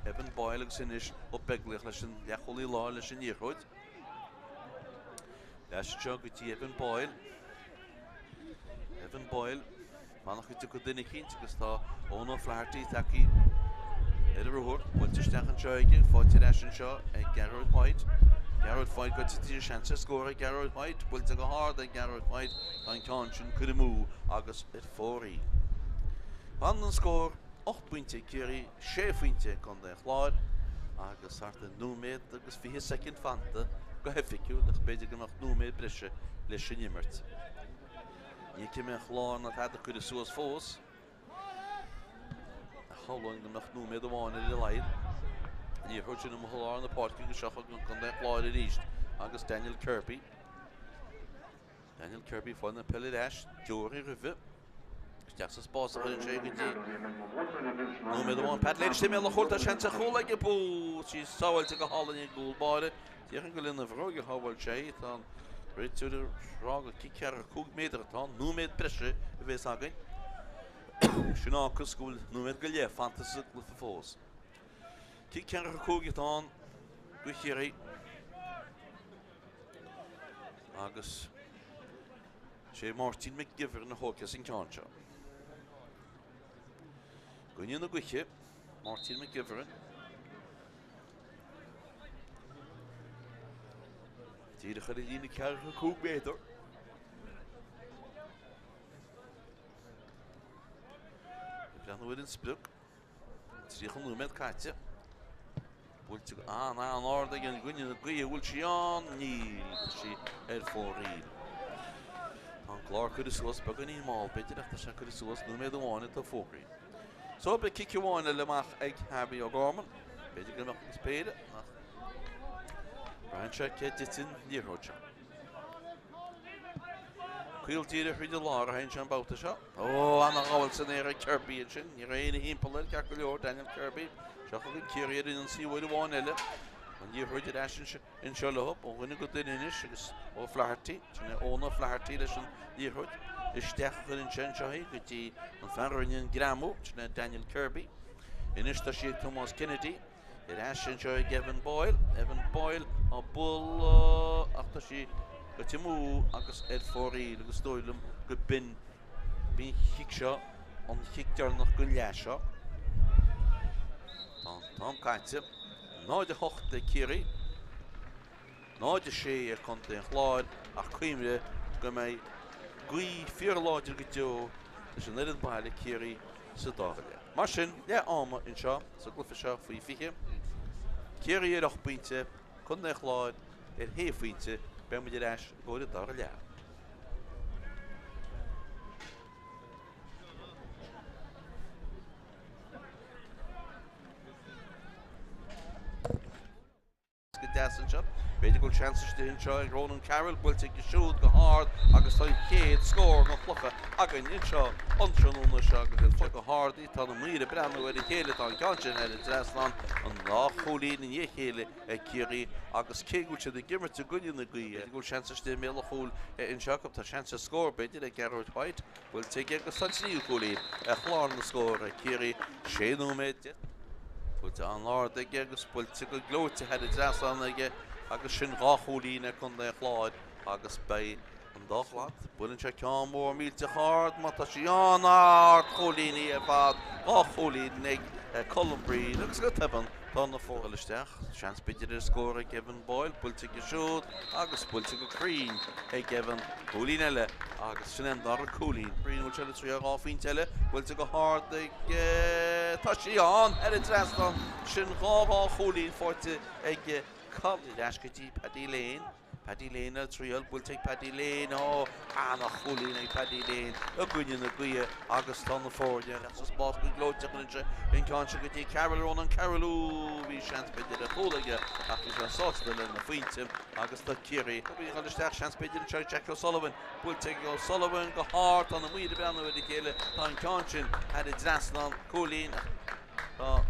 Evan Boyle agus anois Ó Beaglaoich leis an leathchúlaí láir leis an liathróid. Ar ais anseo go dtí Evan Boyle. Evan Boyle, fanacht go dtiocfaidh duine eicínt agus tá Eoin O'Flaherty tagtha ar a ruathar. Buailte isteach anseo aige, faighte ar ais anseo ag Gearóid White. Gearóid White goite tríd an seans ar scór ag Gearóid White, buailte go hard ag Gearóid White. Tá an ceann sin curtha amú agus ar fóraoil. Fanann an scór 8 bpointe ag Ciarraí, 6 phointe ag Contae an Chláir agus thart ar nóiméad agus 20 soicind fanta go hoifigiúil ach b'fhéidir go mbeadh nóiméad breise leis an imirt. Ní fheicim aon chlár ná tada curtha suas fós ach shamhlóinn go mbeadh nóiméad amháin ar a laghad. An liathróid sin amuigh i lár na páirce agus seo chugainn Contae an Chláir arís agus Daniel Kirby. Daniel Kirby ag fáil na peile ar ais, deoraí roimhe. Isteach sa spás a chuireann sé go dtí nóiméad amháin. Pat Lane istigh i mbéal an chúil, tá seans ar chúl aige. Bú, sí sábháilte go hálainn ag an gcúl báire. Déarfainn gur lena bhróig a shábháil sé í. Tá an réiteoir ag rá gur cic ceathracha 5 méadar atá ann. Nóiméad breise a bhéas againn. Sin fhágfas go bhfuil nóiméad go leith fanta sa gcluiche fós. Cic ceathracha 5 atá ann do Chiarraí. Agus sé Máirtín McGivern a thógfas an ceann seo. I gcoinne na gaoithe, Máirtín McGivern. Díreach ar an líne 45 méadar. Ag breathnú ar an sprioc. 30 nóiméad caite. Buailte go an-an-ard ag an gcoinne na gaoithe. Bhfuil sí ann? Níl. Tá sí ar fóraoil. Tá an clár curtha suas beagáinín mall, b'fhéidir, ach tá sé curtha suas nóiméad amháin atá fógraithe. So, beidh cic amháin eile amach ag Harvey O'Gorman. B'fhéidir go mbeadh agus péire, ach braitheann sé cé dtiteann an liathróid seo. Caol díreach thríd an lár a théann sé an babhta seo. Ó, ana-ghabháil san aer ag Kirby ansin. Ní raibh éinne thimpeall air ceart go leor, Daniel Kirby. Seo chugainn Ciarraí ar an ionsaí uair amháin eile. An liathróid ar ais anseo leo ó dhuine go duine anois agus O'Flaherty, sin é Eoin O'Flaherty leis an liathróid. Isteach a chuireann sé anseo í go dtí an fear a rinne an greamú, sin é Daniel Kirby. Anois tá sí ag Tomás Kennedy. Ar ais anseo ag Evan Boyle. Evan Boyle á bualadh ach tá sí gaibhte amú agus ar fóraoil agus dóigh liom go b'in an chic seo an chic deireanach den leath seo. Tá an t-am caite. 0-8 ag Ciarraí. 0-6 ag Contae an Chláir ach cuimhnigh go mbeidh gaoth fíorláidir go deo leis an fhoireann baile Ciarraí sa dara leath. Mar sin, leath ama anseo sa gcluiche seo faoi 20, Ciarraí ar 8 bpointe, Contae an Chláir ar shé phointe, beidh muid ar ais i gcomhair an dara leath. Go deas anseo. B'fhéidir go bhfuil seans istigh anseo ag Ronan Carroll, buailte aige siúd go hard agus tá an chéad scór den chluiche againn anseo an tráthnóna seo agus iad go hard í. Tá na maoir ag breathnú ar a chéile, tá an ceann sin thar an trasnán, an dá chúilín i ndiaidh a chéile ag Ciarraí agus cé go bhfuil siad ag imirt i gcoinne na gaoithe, b'fhéidir go bhfuil seans istigh i mbéal an chúil anseo acu. Tá seans ar scór b'fhéidir ag Gearóid White. Buailte aige agus tá an tríú cúilín ar chlár na scór ag Ciarraí. Sé nóiméad de. Buailte an-ard aige agus buailte go gleoite thar an dtrasnán aige agus sin dhá chúilín ag Contae an Chláir agus beidh an dá shlad. Buaileann sé ceann mór millteach ard má tá sí an-ard chúilíní ar fad, dhá chúilín ag Colm Breen agus go tobann tá na foirne isteach. Seans b'fhéidir ar scór ag Evan Boyle, buailte aige siúd agus buailte go cruinn ag Evan. Cúilín eile agus sin é an dara cúilín. Breen bhfuil sé le triail dhá phointe eile, buailte go hard aige. Tá sí ann thar an trasnán. Sin dhá dhá chúilín faighte ag Colm. Ar ais go dtí Paddy Lane. Paddy Lane ar triail, buailte ag Paddy Lane. Ó, ana-chúilín ag Paddy Lane i gcoinne na gaoithe agus tá na foirne sa spás go gleoite cuireann sé an ceann seo go dtí Carroll, Ronan Carroll. Ó, bhí seans b'fhéidir ar chúl aige ach bhí sé sásta lena phointe agus tá Ciarraí ag dul isteach, seans b'fhéidir anseo ag Jack O'Sullivan, buailte ag O'Sullivan go hard, tá na maoir ag breathnú ar a chéile, tá an ceann sin thar an dtrasnán, cúilín ach tá an.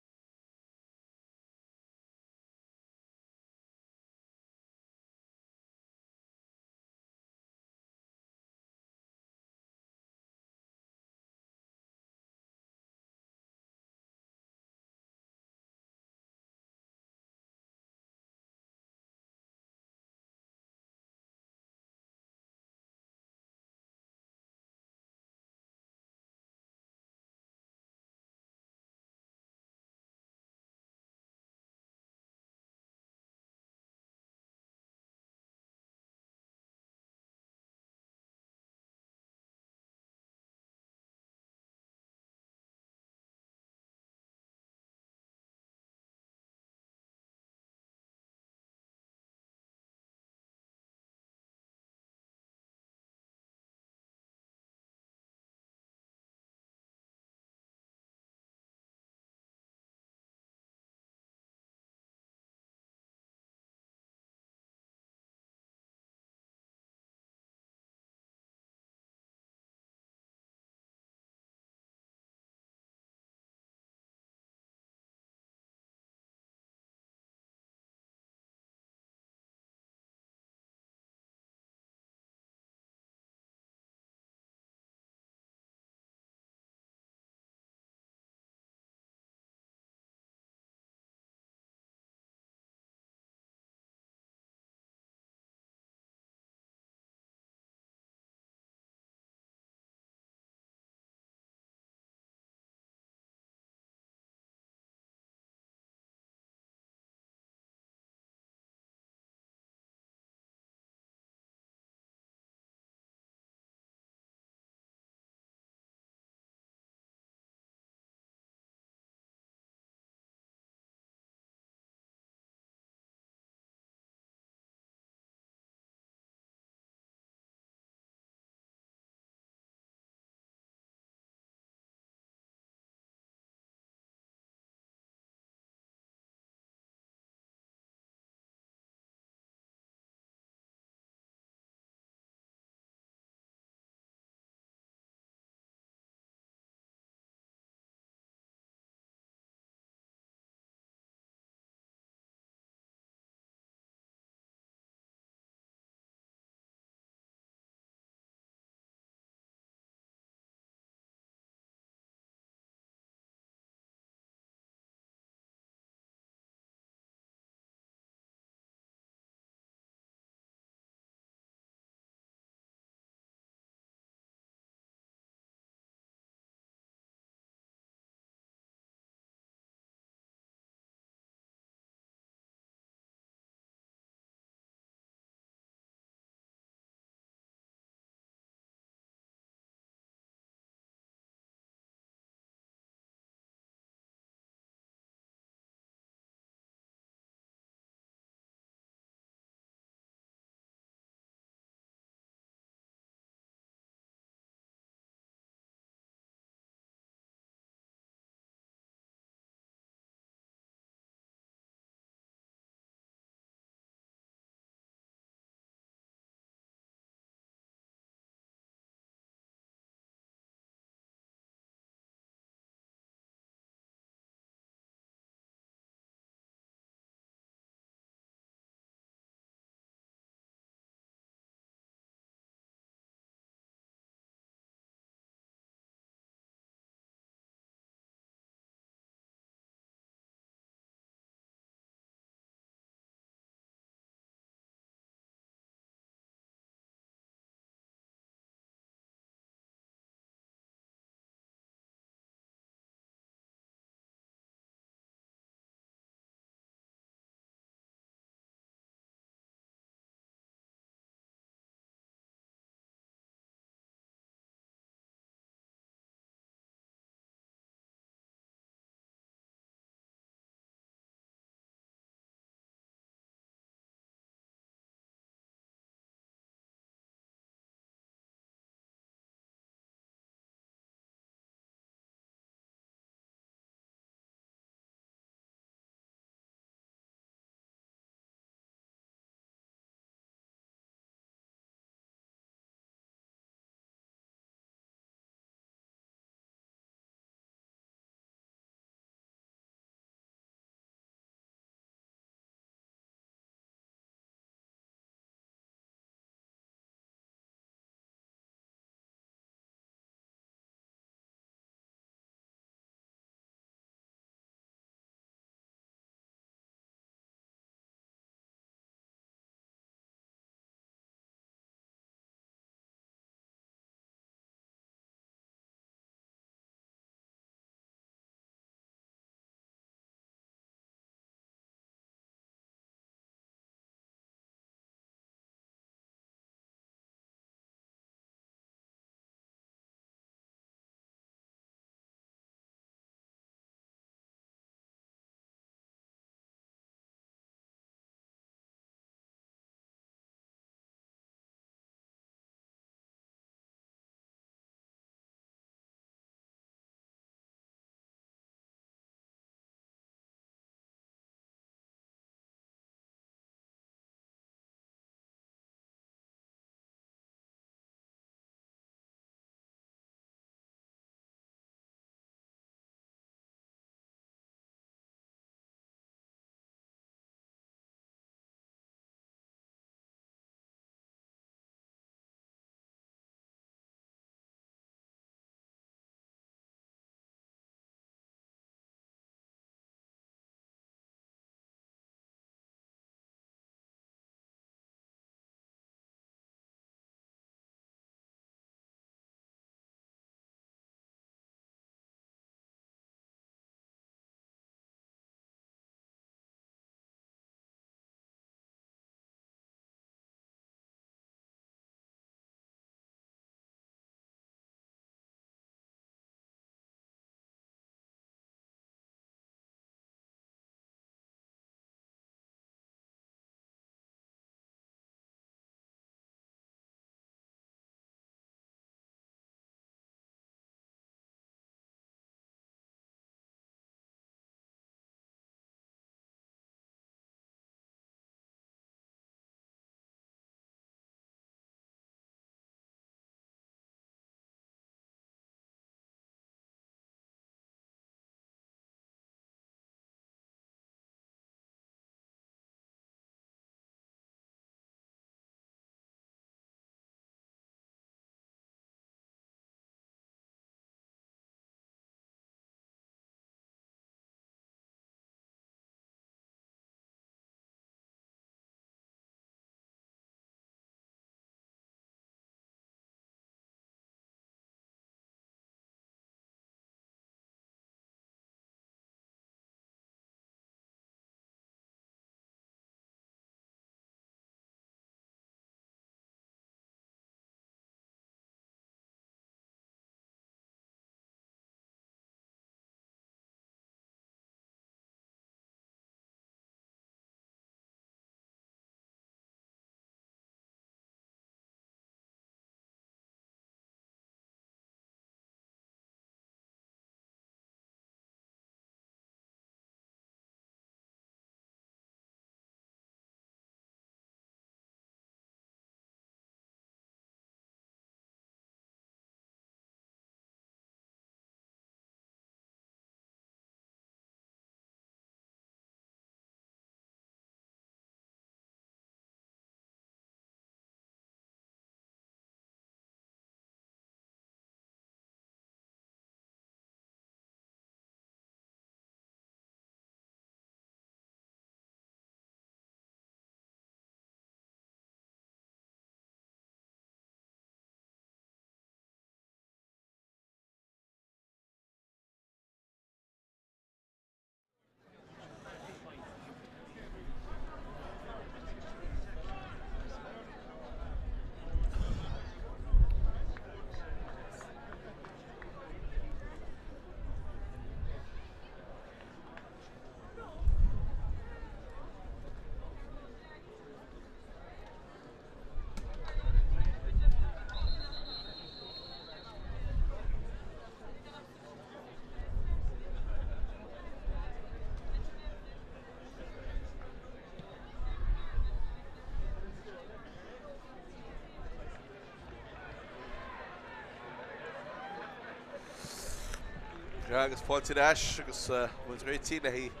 Sea, agus fáilte ar ais agus muid réitithe le haghaidh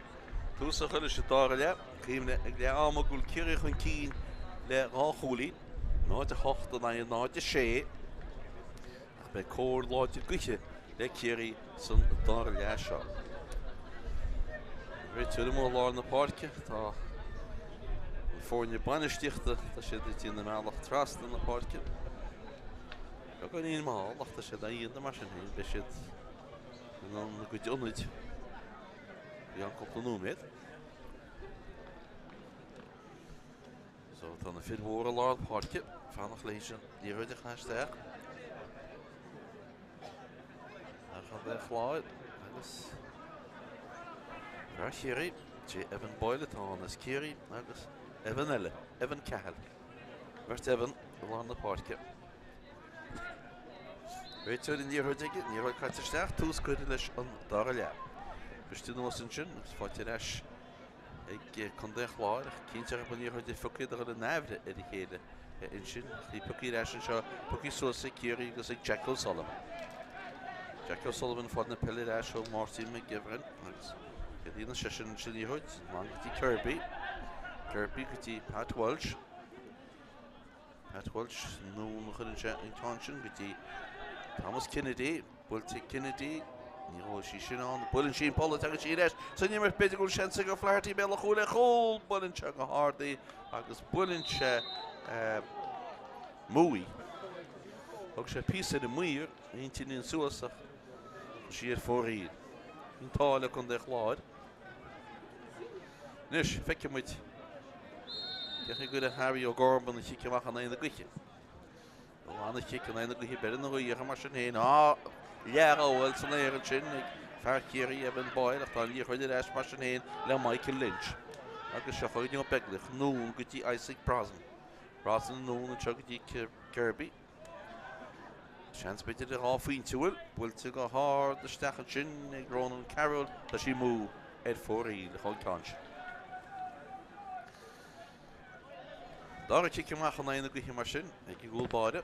tús a chur leis an dara leath. Cuimhnigh ag leath ama go bhfuil Ciarraí chun cinn le 2 chúilín, 0-8 in aghaidh 0-6. Ach beidh cóir láidir gaoithe le Ciarraí san dara leath seo. Réiteoir amuigh i lár na páirce, tá na foirne bainistíochta, tá siad ag déanamh a mbealach trasna na páirce. Beagáinín mall ach tá siad á dhéanamh mar sin féin, beidh siad in ann a gcuid ionaid i gceann cúpla nóiméad. So tá na fir mhóra i lár na páirce, fanacht leis an liathróid a chaitheamh isteach. Ar Chontae an Chláir agus fear Chiarraí, Sé Evan Boyle atá ann as Ciarraí agus Evan eile, Evan Cahill. Beirt Evan i lár na páirce. Réiteoir an liathróid aige, liathróid caite isteach, tús curtha leis an dara leath. Briste anuas ansin agus faighte ar ais ag Contae an Chláir ach cinnte an liathróid a phiocadh iad a dhul in aimhre ar a chéile ansin. Ach í pioctha ar ais anseo, pioctha suas ag Ciarraí agus ag Jack O'Sullivan. Jack O'Sullivan fáil na peile ar ais ó Martin McGivern agus céard a dhéanann seisean ansin liathróid anonn go dtí Kirby. Kirby go dtí Pat Walsh. Pat Walsh anonn a chuireann sé an ceann sin go dtí Thomas Kennedy. Buailte ag Kennedy. Ní raibh sí sin ann. Buaileann sí an polla tagann sí ar ais. San imirt b'fhéidir go bhfuil seans ag O'Flaherty béal an chúil ar chúl. Buaileann sé go hard í agus buaileann sé amú í. Thug sé píosa ar an maor, intinn suas ach sí ar fóraoil. An t-ádh le Contae an Chláir. Anois, feicfidh muid cén chaoi a gcuirfidh Harry O'Gorman an chic amach in aghaidh na gaoithe. An-chic in aghaidh na gaoithe, beireann an ghaoth mar sin féin. Á, leathghabháil san aer ansin ag fear Chiarraí, Evan Boyle, ach tá an liathróid ar ais mar sin féin le Michael Lynch. Agus seo chugainn Ó Beaglaoich, anonn go dtí Isaac Brosnan. Brosnan anonn anseo go dtí Kirby. Seans b'fhéidir ar dhá phointe bhfuil buailte go hard isteach ansin ag Ronan Carroll. Tá sí amú ar fóraoil chun ceann sin. Dara cic amach in aghaidh na gaoithe mar sin ag an gcúl báire.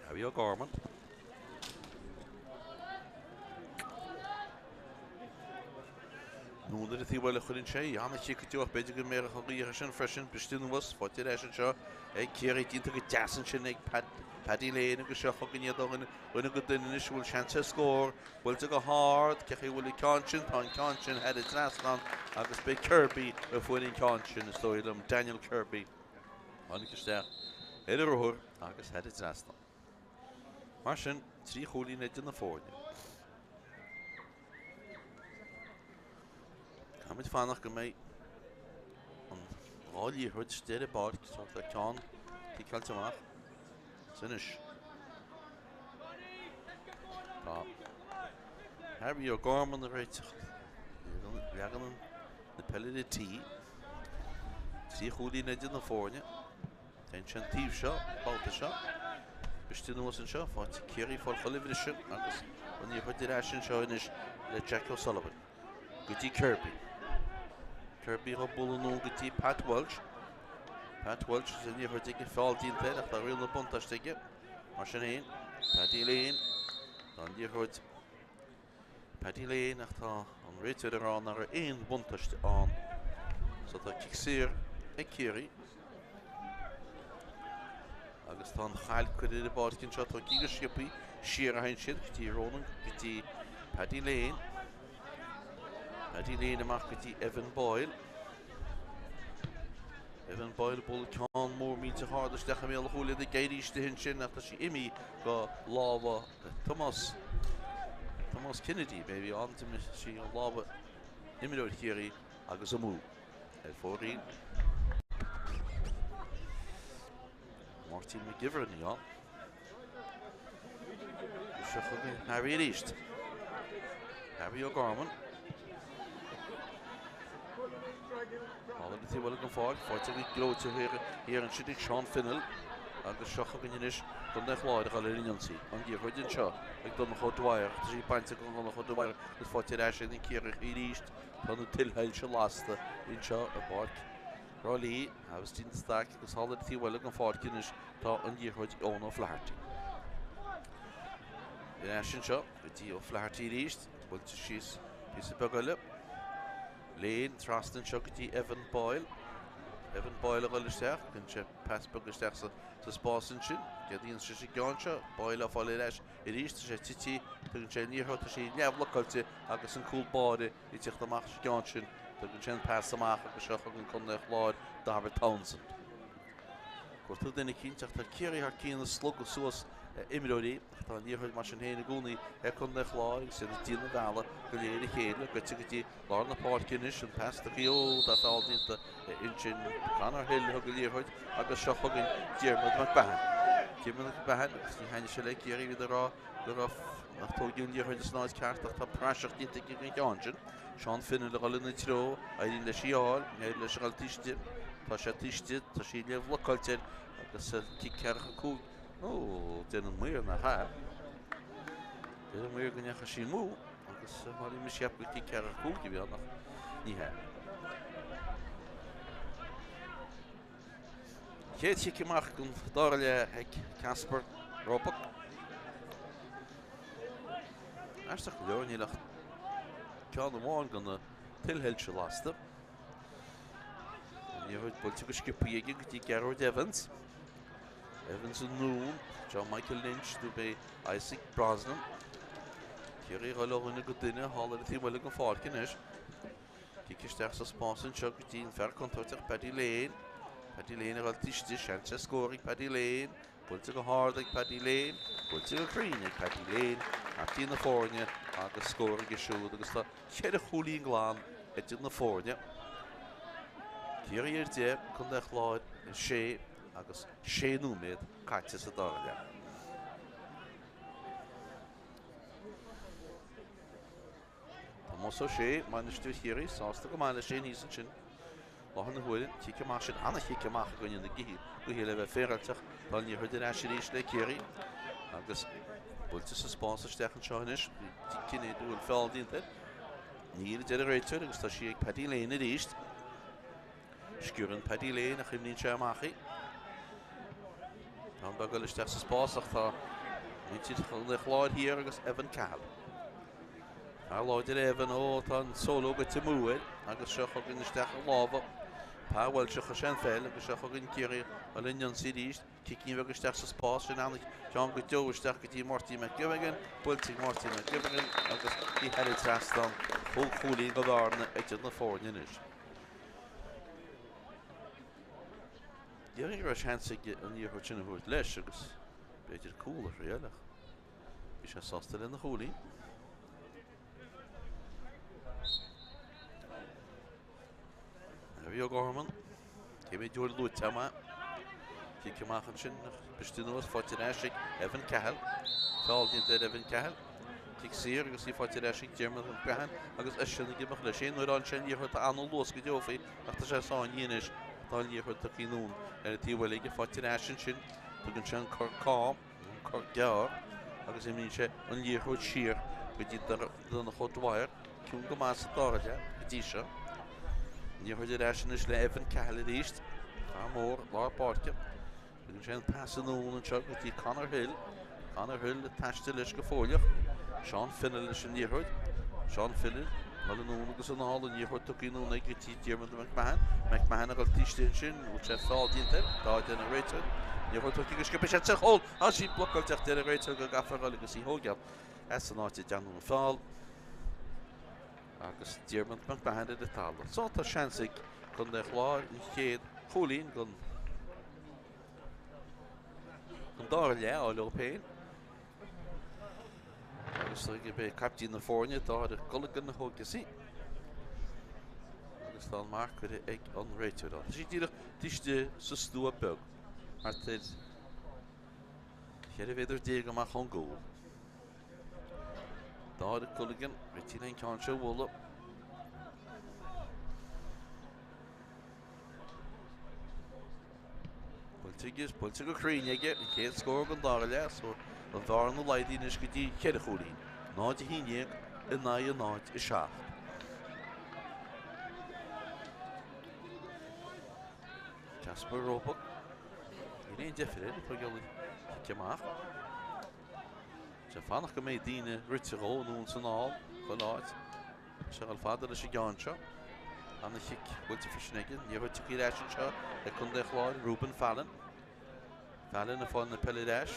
Harry O'Gorman. Anonn ar an taobh eile a chuireann sé, an-chic go deo ach b'fhéidir go mbéarfadh an ghaoth sin freisin. Briste anuas, faighte ar ais anseo ag Ciarraí, déanta go deas ansin ag Paddy Lane agus seo chugainn iad ó dhuine go duine anois a bhfuil seans ar scór. Buailte go hard, cé chaoi a bhfuil an ceann sin? Tá an ceann sin thar an trasnán agus b'é Kirby a fuair an ceann sin, is dóigh liom, Daniel Kirby. Tháinig isteach ar a rothar agus thar an trasnán. Mar sin, 3 chúilín idir na foirne. Caithfimid fanacht go mbeidh an dá liathróid istigh ar an bpáirc, so tá ceann ciceáilte amach. Anois. Tá Harry O'Gorman ag réiteach leagan na peile ar an tí. 3 chúilín idir na foirne. Téann sé an taobh seo, babhta seo. Briste anuas anseo, faighte ag Ciarraí fáil chuile bhriseadh agus an liathróid ar ais anseo anois le Jack O'Sullivan. Go dtí Kirby. Kirby á bualadh anonn go dtí Pat Walsh. Pat Walsh is an liathróid aige feall déanta air ach tá riail na buntáiste aige. Mar sin féin, Paddy Lane, tá an liathróid Paddy Lane ach tá an réiteoir ag rá nach raibh aon bhuntáiste ann. So tá cic saor ag Ciarraí. Agus tá an chaid curtha ar an bpáirc anseo, tógtha go sciobtha, siar a théann siad go dtí Ronan, go dtí Paddy Lane. Paddy Lane amach go dtí Evan Boyle. Evan Boyle bualadh ceann mór millteach ard isteach i mbéal an chúil iad ag éirí istigh ansin ach tá sí imithe go lámha Tomás Tomás Kennedy b'é a bhí ann d'imigh sí ó lámha imreoir Chiarraí agus amú ar fóraoil. Máirtín McGivern a bhí ann. Seo chugainn Harry arís. Harry O'Gorman. Thall ar an taobh eile den pháirc, faighte go gleoite thiar ansin ag Seán Fennell agus seo chugainn anois Contae an Chláir a dhul ar an ionsaí. An liathróid anseo ag Donncha O'Dwyer ach tá sí bainte de Dhonncha O'Dwyer agus faighte ar ais ag na Ciarraíoch arís. Tá na tuilshoilse lasta anseo i bPáirc Thrá Lí, Aibhistín de Staic agus thall ar an taobh eile den pháirc anois tá an liathróid ag Eoin O'Flaherty. Ar ais anseo go dtí O'Flaherty arís, buailte síos píosa beag eile. Lane trasna anseo go dtí Evan Boyle. Evan Boyle a dhul isteach, tugann sé pas beag isteach sa spás ansin. Ceadaíonn sé sa gceann seo, Boyle á fáil ar ais arís, tá sé tite, tugann sé an liathróid, tá sí neamhbhlocáilte agus an cúl báire ag teacht amach sa gceann sin. Tugann sé an pas amach agus seo chugainn Contae an Chláir, Dara Townsend. Gortú duine eicínt ach tá Ciarraí thar cionn ag slogadh suas imreoirí ach tá an liathróid mar sin féin i gcónaí ag Contae an Chláir agus iad ag déanamh bealaigh go léir a chéile. Goite go dtí lár na páirce anois, an pas tugtha, ó tá feall déanta ansin. Conor Hill a thug an liathróid agus seo chugainn Diarmuid McMahon. Diarmuid McMahon agus ní thaitnigh sé le Ciarraí, bhíodar ag rá go raibh nach tóigeadh an liathróid as an áit ceart ach tá praiseach déanta aige den cheann sin. Seán Finnell a dhul ina treo, éiríonn leis í a fháil, ní éiríonn leis a dhul taobh istigh, tá sé taobh istigh, tá sí neamhbhlocáilte air agus cic ceathracha 5, ó, deir an maor nach ea. Deir an maor go ndeachaigh sí amú agus mar bhí mise ag ceapadh gur cic ceathracha 5 a bhí ann ach ní hea. Chéad chic amach den dara leath ag Casper Roebuck. Aisteach go leor, níl ach ceann amháin de na tuilshoilse lasta. An liathróid buailte go sciobtha aige go dtí Gearóid Evans. Evans anonn, John Michael Lynch nó b'é Isaac Brosnan. Ciarraí ag dul ó dhuine go duine thall ar an taobh eile den pháirc anois. Cic isteach sa spás anseo go dtí an fear contúirteach Paddy Lane. Paddy Lane ag dul taobh istigh, seans ar scór ag Paddy Lane. Buailte go hard ag Paddy Lane, buailte go cruinn ag Paddy Lane, captaen na foirne agus scór aige siúd agus tá ceithre chúilín glan idir na foirne. Ciarraí ar 10, Contae an Chláir ar 6 agus sé nóiméad caite sa dara leath. Tomás Ó Sé, bainisteoir Chiarraí, sásta go maith leis féin thíos ansin. Láthair na huaire, cic amach sin, ana-chic amach i gcoinne na gaoithe le bheith féaráilte. Tá an liathróid ar ais arís le Ciarraí agus buailte sa spás isteach anseo anois. Cinneadh go bhfuil feall déanta air. Níl, a deir an réiteoir, agus tá sí ag Paddy Lane arís. Sciorrann Paddy Lane ach imríonn sé amach í. Ceann beag eile isteach sa spás ach tá muintir Chontae an Chláir thiar agus Evan Cahill. Fear láidir Evan, ó tá an solo goite amú air agus seo chugainn isteach i lámha Pa Walsh a chuir sé an pheil agus seo chugainn Ciarraí ag dul in ionsaí arís. Cicín bheag isteach sa spás sin an-cheann go deo isteach go dtí Marty McGivern, buailte ag Marty McGivern agus í thar an trasnán. Chúig chúilín de bhearna idir na foirne anois. Déarfainn go raibh seans aige an liathróid sin a thabhairt leis agus b'fhéidir cúl a thriail ach bhí sé sásta lena chúilín. Harry O'Gorman, cé mhéad uair luaite agam é. Cic amach ansin, briste anuas, faighte ar ais ag Evan Cahill. Feall déanta ar Evan Cahill. Cic saor agus í faighte ar ais ag Diarmuid McGrahan agus eisean ag imeacht leis. Aon uair a fhaigheann sé an liathróid tá an-luas go deo faoi ach tá sé sáinnithe anois. Tá an liathróid tugtha anonn ar an taobh eile aige, faighte ar ais ansin. Tugann sé an cor cam. An cor gearr agus imríonn sé an liathróid siar go dtí Donncha O'Dwyer. Ciúin go maith sa dara leath go dtí seo. An liathróid ar ais anois le Evan Cahill arís. Fear mór, lár páirce. Tugann sé an pas anonn anseo go dtí Conor Hill. Conor Hill ag taisteal leis go fóilleach. Seán Fennelly leis an liathróid. Seán Fennelly dul anonn agus anall, an liathróid tugtha anonn aige go dtí Diarmuid McMahon. McMahon ag dul taobh istigh ansin, bhfuil sé feall déanta air? Tá, a deir an réiteoir. Liathróid tugtha go sciobtha sé sa chúl. Tá sí blocáilte ach deir an réiteoir go gcaithfear a dhul agus í thógáil as an áit a dtearnadh an feall. Agus Diarmuid McMahon ar an talamh. So tá seans ag Contae an Chláir an chéad chúilín den dara leath a fháil leo féin. Agus gurb é caiptín na foirne, Dáire Culligan, a thógfas í. Agus tá an marc curtha ag an réiteoir ann. Tá sí díreach taobh istigh sa stua beag, thart ar 14 mhéadar amach ón gcúl. Dáire Culligan, réitithe an ceann seo a bhualadh. Buailte aige, buailte go cruinn aige, an chéad scór den dara leath, so an bhearna laghdaithe anois go dtí cheithre chúilín, 0-11 in aghaidh 0-7. Casper Roebuck, níl aon deifir air, atá ag dul an cic amach. Sé fanacht go mbeidh daoine rite dhó anonn is anall chuile áit. Tá sé ag dul fada leis an gceann seo. Ana chic buailte freisin aige. Liathróid tugtha ar ais anseo ag Contae an Chláir, Reuben Fallon. Fallon ag fáil na peile ar ais.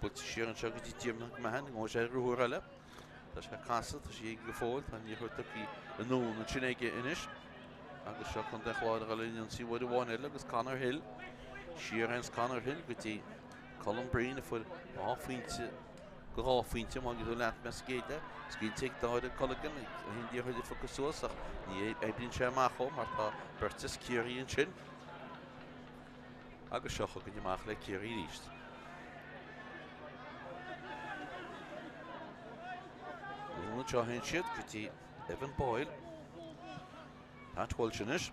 Buailte siar anseo go dtí Diarmuid McMahon, gabhfaidh sé ar ruathar eile. Tá sé ag casadh, tá sí aige go fóill, tá an liathróid tugtha anonn ansin aige anois. Agus seo Contae an Chláir ag dul ar an ionsaí uair amháin eile agus Conor Hill. Siar a théanns Conor Hill go dtí Colm Breen a fuair 2 phointe go 2 phointe má tú leat mé sa gcéad leath. Scaoilte ag Dáire Culligan ag an liathróid a phiocadh suas ach ní oibríonn sé amach dhó mar tá beirt as Ciarraí ansin. Agus seo chugainn amach le Ciarraí arís. Anonn anseo a théann siad go dtí Evan Boyle. Pat Walsh anois.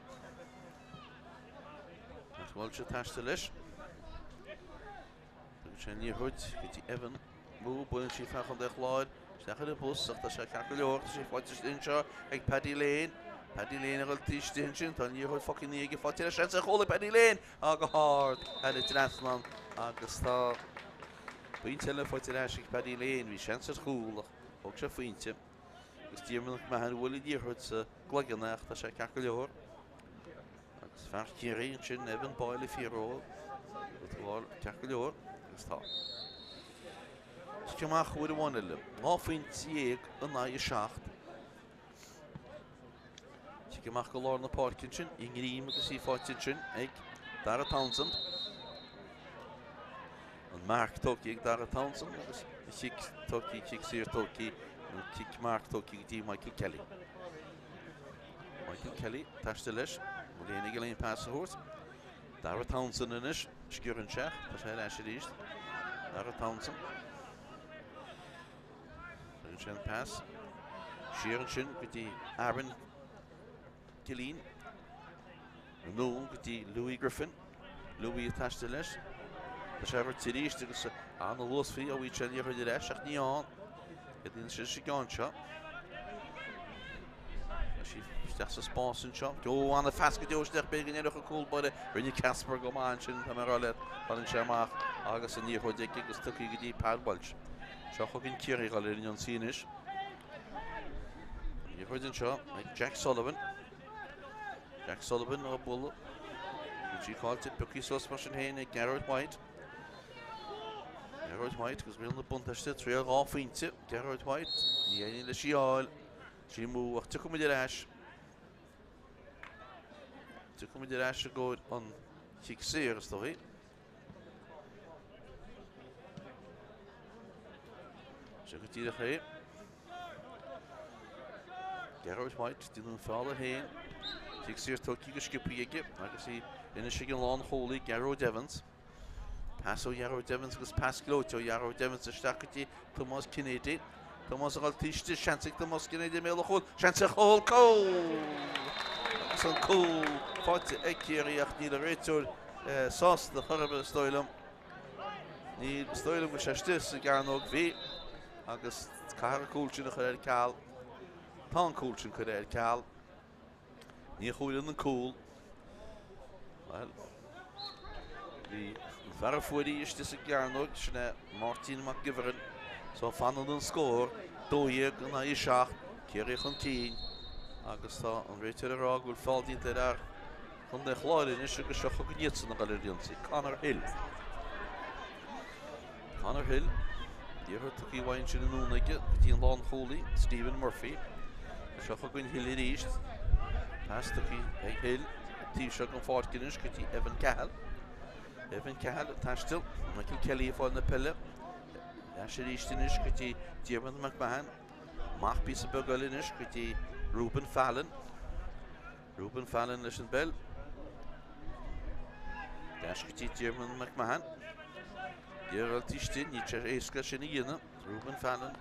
Pat Walsh ag taisteal leis. Tugann sé an liathróid go dtí Evan. Mú, buaileann sí fear Chontae an Chláir isteach ar an bhus ach tá sé ceart go leor. Tá sé faighte istigh anseo ag Paddy Lane. Paddy Lane ag dul taobh istigh ansin. Tá an liathróid faighte aige faighte le seans ar chúl ag Paddy Lane. Á go hard thar an trasnán agus tá pointe eile faighte ar ais ag Paddy Lane. Bhí seans ar chúl ach thóg sé phointe. Agus Diarmuid McMahon a bhuail an liathróid sa gcloigeann ach tá sé ceart go leor. Agus fear Chiarraí ansin, Evan Boyle ag fiaró. Tá ceart go leor agus tá. Cic amach uair amháin eile. 12 phointe in aghaidh 7. Cic amach go lár na páirce ansin, i ngreim agus í faighte ansin ag Dara Townsend. An marc tógtha ag Dara Townsend agus an chic tógtha, cic saor tógtha, nó cic marc tógtha go dtí Michael Kelly. Michael Kelly, taisteal leis, bhfuil éinne ag aon pas a thabhairt. Dara Townsend anois, sciorann sé, tá sé ar ais arís. Dara Townsend. Tugann sé an pas. Siar ansin go dtí Aaron Killeen. Anonn go dtí Louis Griffin. Louis ag taisteal leis. Tá sé rite arís agus ana-luas faoi ó bhí sé an liathróid ar ais ach ní ann. Céard a dhéanann sé leis an gceann seo? Tá sí isteach sa spás anseo. Ó, ana-phas go deo isteach b'fhéidir go ndéanfadh an cúl báire. Rinne Casper go maith ansin, tá mé ag rá leat. Tharraing sé amach agus an liathróid aige agus tugtha go dtí Pat Walsh. Seo chugainn Ciarraí ag dul ar an ionsaí anois. An liathróid anseo ag Jack Sullivan. Jack Sullivan á bualadh. Bhí sí caillte, pioctha suas mar sin féin ag Gearóid White. Gearóid White agus riail na buntáiste, triail 2 phointe. Gearóid White, ní éiríonn leis í a fháil. Sí amú ach tiocfaidh muid ar ais. Tiocfaidh muid ar ais i gcomhair an chic saor is dóigh. Seo go díreach é. Gearóid White, déanamh an feall air féin. Cic saor tógtha go sciobtha aige agus í anois ag an lánchúlaí Gearóid Evans. Pas ó Ghearóid Evans agus pas gleoite ó Ghearóid Evans isteach go dtí Tomás Kennedy. Tomás ag dul taobh istigh, seans ag Tomás Kennedy i mbéal an chúil, seans ar chúl, cúl! Agus an cúl faighte ag Ciarraí ach níl an réiteoir sásta chor ar bith is dóigh liom. Níl, is dóigh liom go raibh sé istigh sa gcearnóg, bhí, agus caithfear an cúl sin a chur ar ceal. Tá an cúl sin curtha ar ceal. Ní chomhairleann an cúl. Bhuel, bhí an fear a fuair í istigh sa gcearnóg, sin é Máirtín Mac Gibhearn. So fanann an scór, 12 in aghaidh 7, Ciarraí chun cinn. Agus tá an réiteoir ag rá go bhfuil feall déanta ar fhear Chontae an Chláir anois agus seo chugainn iadsan ag dul ar an ionsaí, Conor Hill. Conor Hill, liathróid tugtha uaidh ansin anonn aige go dtí an lánchúlaí, Stephen Murphy. Seo chugainn Hill arís. Pas tugtha ag Hill, taobh seo den pháirc anois go dtí Evan Cahill. Evan Cahill ag taisteal, Michael Kelly ag fáil na peile. Ar ais arís anois go dtí Diarmuid McMahon. Amach píosa beag eile anois go dtí Reuben Fallon. Reuben Fallon leis an bpeil. Ar ais go dtí Diarmuid McMahon. Iarraidh taobh istigh, níl sé éasca sin a dhéanamh. Reuben Fallon.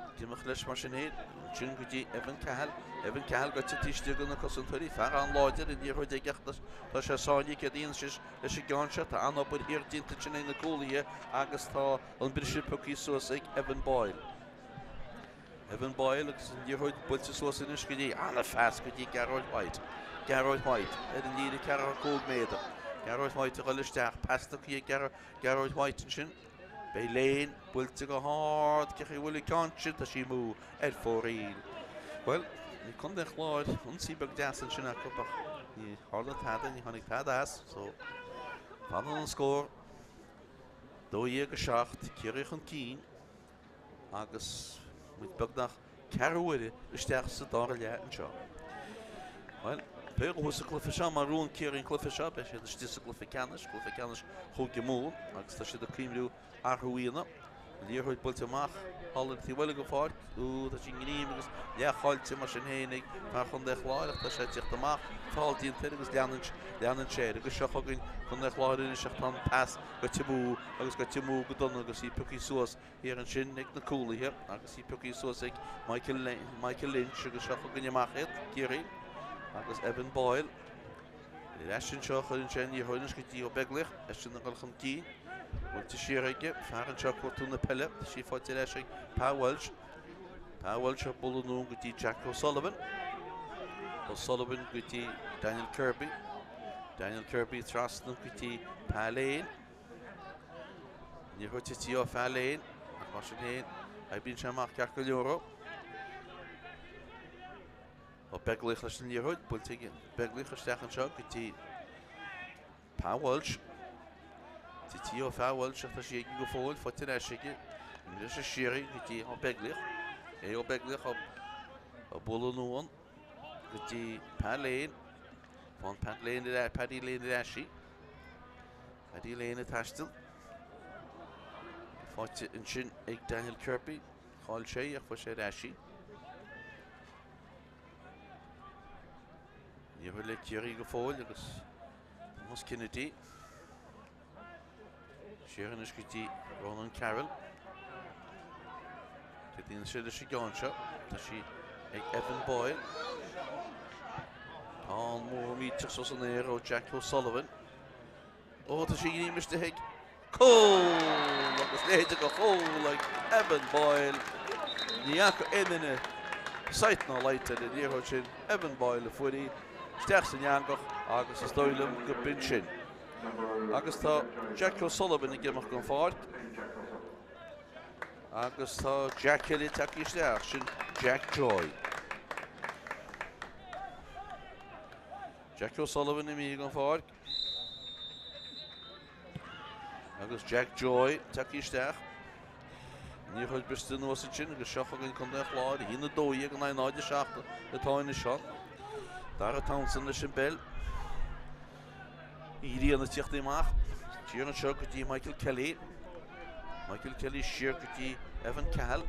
Ag imeacht leis mar sin féin. Ansin go dtí Evan Cahill. Evan Cahill gaibhte taobh istigh de na cosantóirí. Fear an-láidir an liathróid aige ach tá sé sáinnithe céard a dhéanann sé leis an gceann seo. Tá an-obair thiar déanta ansin ag na cúlaithe agus tá an briseadh pioctha suas ag Evan Boyle. Evan Boyle agus an liathróid buailte suas anois go dtí an-phas go dtí Gearóid White. Gearóid White ar an líne 45 méadar. Gearóid White ag dul isteach, pas tugtha ag Gearóid White ansin. Beidh Lane buailte go hard, cé chaoi a bhfuil an ceann sin, tá sí amú ar fóraoil. Bhuel, bhí Contae an Chláir ionsaí beag deas ansin acu ach ní tharla tada, ní tháinig tada as, so fanann an scór 12-7, Ciarraí chun cinn agus muid beagnach ceathrú uaire isteach sa dara leath anseo. Bhuel, pé a bhuafas an cluiche seo, má bhuann Ciarraí an cluiche seo, beidh siad istigh sa gcluiche ceannais, cluiche ceannais Chúige Mumhan, agus tá siad ag cuimhniú athrú a dhéanamh. An liathróid buailte amach thall ar an taobh eile den pháirc. Ú, tá sí ngreim agus leathchaillte mar sin féin ag fear Chontae an Chláir ach tá sé ag tíocht amach, feall déanta air agus leanann, leanann sé air. Agus seo chugainn Contae an Chláir anois ach tá an pas goite amú agus goite amú go dona agus í pioctha suas thiar ansin ag na cúlaithe agus í pioctha suas ag Michael, Michael Lynch agus seo chugainn amach iad, Ciarraí agus Evan Boyle. Ar ais anseo chuireann sé an liathróid anois go dtí Ó Beaglaoich, eisean ag dul chun cinn. Buailte siar aige, fear anseo ag cuartú na peile, tá sí faighte ar ais ag Pa Walsh. Pa Walsh ag bualadh anonn go dtí Jack O'Sullivan. O'Sullivan go dtí Daniel Kirby. Daniel Kirby trasna go dtí Pa Lane. Ní chuirte tí ó Pa Lane, ach mar sin féin, oibríonn sé amach ceart go leor. Ó Beaglaoich leis an liathróid, buailte ag Beaglaoich isteach anseo go dtí Pa Walsh. Tití ó Pa Walsh ach tá sí aige go fóill, faighte ar ais aige. Anois is siar í go dtí Ó Beaglaoich. É Ó Beaglaoich ag bualadh anonn go dtí Pa Lane. Faigheann Pat Lane ar Paddy Lane ar ais í. Paddy Lane ag taisteal. Faighte ansin ag Daniel Kirby. Chaill sé ach fuair sé ar ais í. Liathróid le Ciarraí go fóill agus Thomas Kennedy. Siar anois go dtí Ronan Carroll. Cé daoine sé leis an gceann seo? Tá sí ag Evan Boyle. Tá an mór millteach suas san aer ó Jack O'Sullivan. Ó, tá sí imithe ag cúl agus leithéide de chúl ag Evan Boyle. Ní fhaca aon duine sight ná light ar an liathróid sin. Evan Boyle a fuair í isteach san eangach agus is dóigh liom go b'in sin. Agus tá Jack O'Sullivan ag imeacht den pháirc. Agus tá Jack eile tagtha isteach, sin Jack Joy. Jack O'Sullivan imithe den pháirc. Agus Jack Joy tagtha isteach. Liathróid briste anuas ansin agus seo chugainn Contae an Chláir, 1 12 in aghaidh 0 7 atá anois ann. Dara Townsend leis an bpeil. An ghrian ag tíocht amach. Siar anseo go dtí Michael Kelly. Michael Kelly siar go dtí Evan Cahill.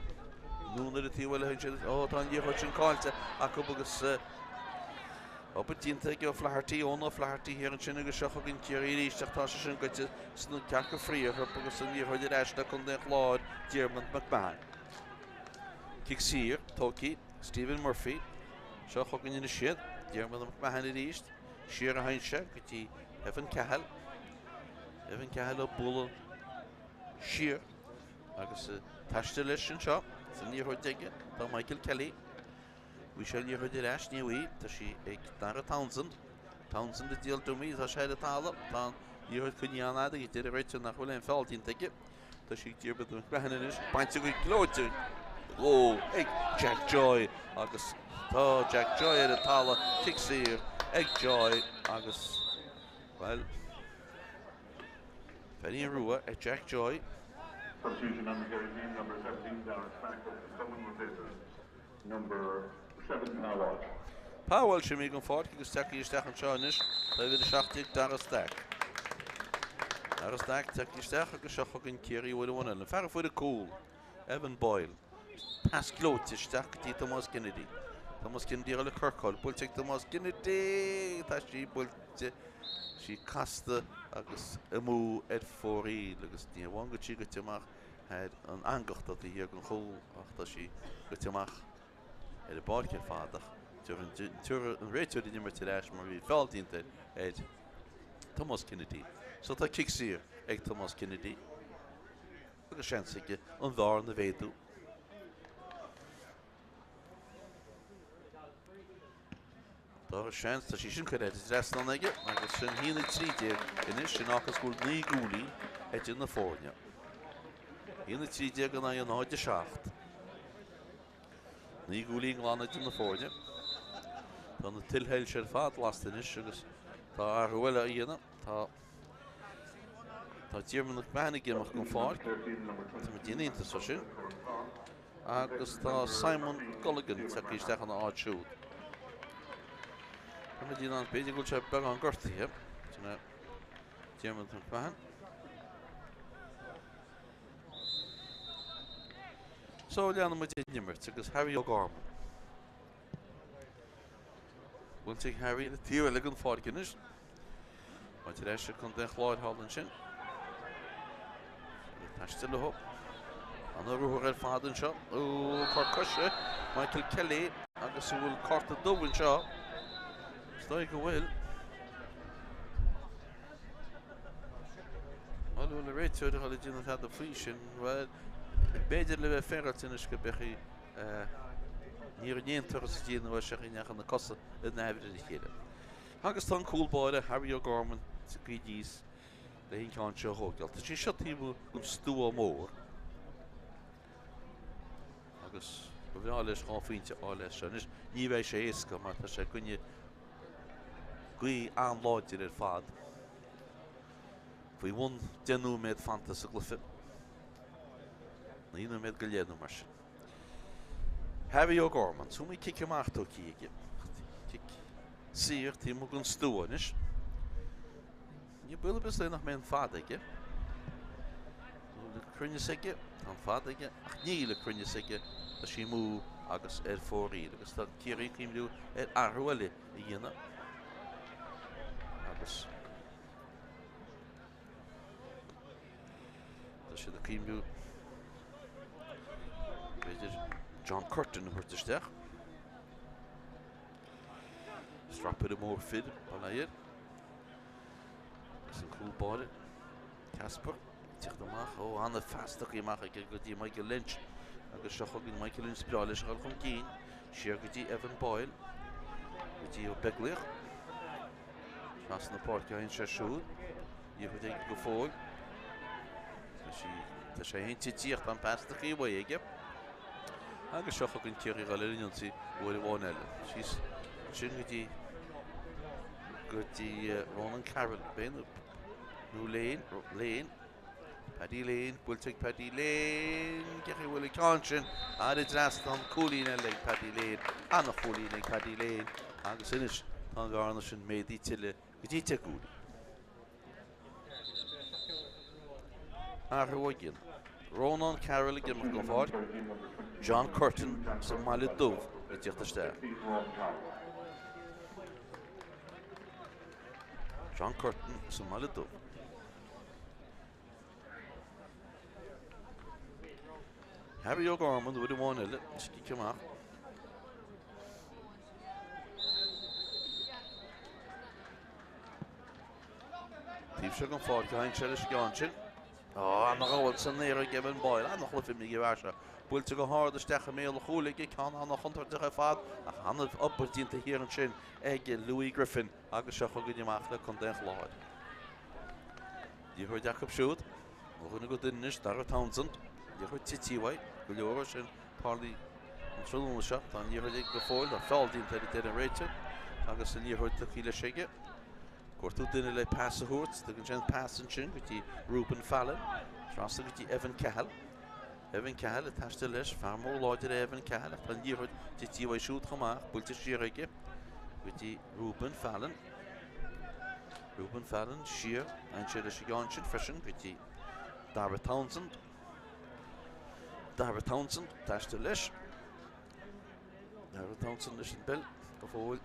Anonn ar an taobh eile ansin. Ó, tá an liathróid sin caillte acu agus Obair déanta ag O'Flaherty, Eoin O'Flaherty thiar ansin agus seo chugainn Ciarraí arís ach tá sé sin goite sna cearca fraoch agus an liathróid ar ais le Contae an Chláir, Diarmuid McMahon. Cic saor, tógtha, Stephen Murphy. Seo chugainn anois iad, Diarmuid McMahon arís, siar a théann sé go dtí Evan Cahill. Evan Cahill ag bualadh siar agus taisteal leis anseo san liathróid aige tá Michael Kelly. Bhí sé an liathróid ar ais, ní bhí, tá sí ag Dara Townsend. Townsend ag díol dummy, tá sé ar an talamh, tá an liathróid coinnithe an-fhada aige, deir an réiteoir nach bhfuil aon feall déanta aige. Tá sí ag Diarmuid McMahon anois, bainte go gleoite dhó ag Jack Joy agus tá Jack Joy ar an talamh, cic saor ag Joy agus, bhuel, Feirín rua ar Jack Joy. Substitution on the Kerry team, number 17, Darragh Stack, Dublin replaces number 7, Pa Walsh. Pa Walsh imithe den pháirc agus tagtha isteach anseo anois tá uimhir 17 Darragh Stack. Darragh Stack tagtha isteach agus seo chugainn Ciarraí uair amháin eile. An fear a fuair an cúl, Evan Boyle. Pas gleoite isteach go dtí Tomás Kennedy. Tomás Kennedy ag dul ag corcáil. Buailte ag Tomás Kennedy! Tá sí buailte, sí casta agus amú ar fóraoil agus ní hamháin go bhfuil sí goite amach thar an eangach atá taobh thiar den chúl ach tá sí goite amach ar an bpáirc ar fad ach tabharfaidh an réiteoir an imirt ar ais mar bhí feall déanta ar Tomás Kennedy. So tá cic saor ag Tomás Kennedy agus seans aige an bhearna a mhéadú. Dara seans, tá sí sin curtha thar an trasnán aige agus sin 1-13 anois, sin fágfas go bhfuil 9 gcúilín idir na foirne. 1-13 in aghaidh 0-7. 9 gcúilín glan idir na foirne. Tá na tuilshoilse ar fad lasta anois agus tá athrú eile á dhéanamh. Tá Tá Diarmuid McMahon ag imeacht den pháirc. Tá muid in iontas faoi sin. Agus tá Simon Gulligan tagtha isteach ina áit siúd. Tá muid in ann, b'fhéidir go bhfuil sé beagán gortaithe. Sin é Diarmuid McMahon. So leanann muid an imirt agus Harry O'Gorman. Buailte ag Harry ar an taobh eile den pháirc anois. Maidir leis ag Contae an Chláir thall ansin. Ag taisteal leo. Ana ruathar ar fad anseo. Ó, cor coise Michael Kelly agus an bhfuil cárta dubh anseo. Is dóigh go bhfuil. Bhuel, bhfuil an réiteoir ag dul ag déanamh tada faoi sin? Bhuel, b'fhéidir le bheith féaráilte anois go mbeadh ní raibh aon turas a déanamh ar seo i ndeachaigh na cosa in aimhir ar a chéile. Agus tá an cúl báire Harry O'Gorman tagtha aníos le an ceann seo a thógáil. Tá sé seo taobh amuigh den stua mór agus ba bhreá leis 2 phointe a fháil as seo. Anois ní bheidh sé éasca mar tá sé i gcoinne gaoth an-láidir ar fad. Faoi bhun 10 nóiméad fanta sa gcluiche. 9 nóiméad go leith nó mar sin. Harry O'Gorman, is iomaí cic amach tógtha aige. Cic saor taobh amuigh den stua anois. Ní baol ar bith é nach mbeidh an fad aige. Níl an cruinneas aige, tá an fad aige, ach níl an cruinneas aige, tá sí amú agus ar fóraoil. Agus tá Ciarraí ag cuimhniú ar athrú eile a dhéanamh. Agus tá siad ag cuimhniú b'fhéidir John Curtin a thabhairt isteach. Strapaire mór fir, bail ó Dhia air. Agus an cúl báire, Casper, ag teacht amach ó an-phas tugtha amach aige go dtí Michael Lynch. Agus seo chugainn Michael Lynch, breá leis a dhul chun cinn, siar go dtí Evan Boyle, go dtí Ó Beaglaoich. Trasna na páirce a théann sé siúd. Liathróid aige go fóill. Tá sí, tá sé féin tite ach tá an pas tugtha uaidh aige. Agus seo chugainn Ciarraí ag dul ar an ionsaí uair amháin eile. Síos ansin go dtí go dtí Ronan Carroll, b'é nó nó Lane, Lane, Paddy Lane, buailte ag Paddy Lane, cén chaoi a bhfuil an ceann sin thar an dtrasnán, cúilín eile ag Paddy Lane, an-chúilín ag Paddy Lane agus anois tá an bhearna sin méadaithe tuilleadh go dtí 10 gcúilín. Athrú á dhéanamh. Rónán Carroll ag imeacht den pháirc, John Curtin as an mBaile Dubh ag teacht isteach. John Curtin as an mBaile Dubh. Harry O'Gorman uair amháin eile, cic amach. Taobh seo den pháirc a théann sé leis an gceann sin. Á, ana-ghabháil san aer ag Evan Boyle, ana-chluiche imithe ag an bhfear seo. Buailte go hard isteach i mbéal an chúil aige, ceann ana-chontúirteach ar fad, ach ana-obair déanta thiar ansin ag Louis Griffin agus seo chugainn amach le Contae an Chláir. Liathróid acu siúd, ó dhuine go duine anois, Dara Townsend, liathróid tite uaidh, go leor sin tarlaithe an tráthnóna seo. Tá an liathróid aige go fóill, tá feall déanta air a deir an réiteoir agus an liathróid tugtha leis aige. Cuartú duine le pas a thabhairt, tugann sé an pas ansin go dtí Reuben Fallon, trasna go dtí Evan Cahill. Evan Cahill ag taisteal leis, fear mór láidir é Evan Cahill ach tá an liathróid tite uaidh siúd chomh maith, buailte siar aige go dtí Reuben Fallon. Reuben Fallon siar, faigheann sé leis an gceann sin freisin go dtí Dara Townsend. Dara Townsend, taisteal leis. Dara Townsend leis an bpeil go fóill.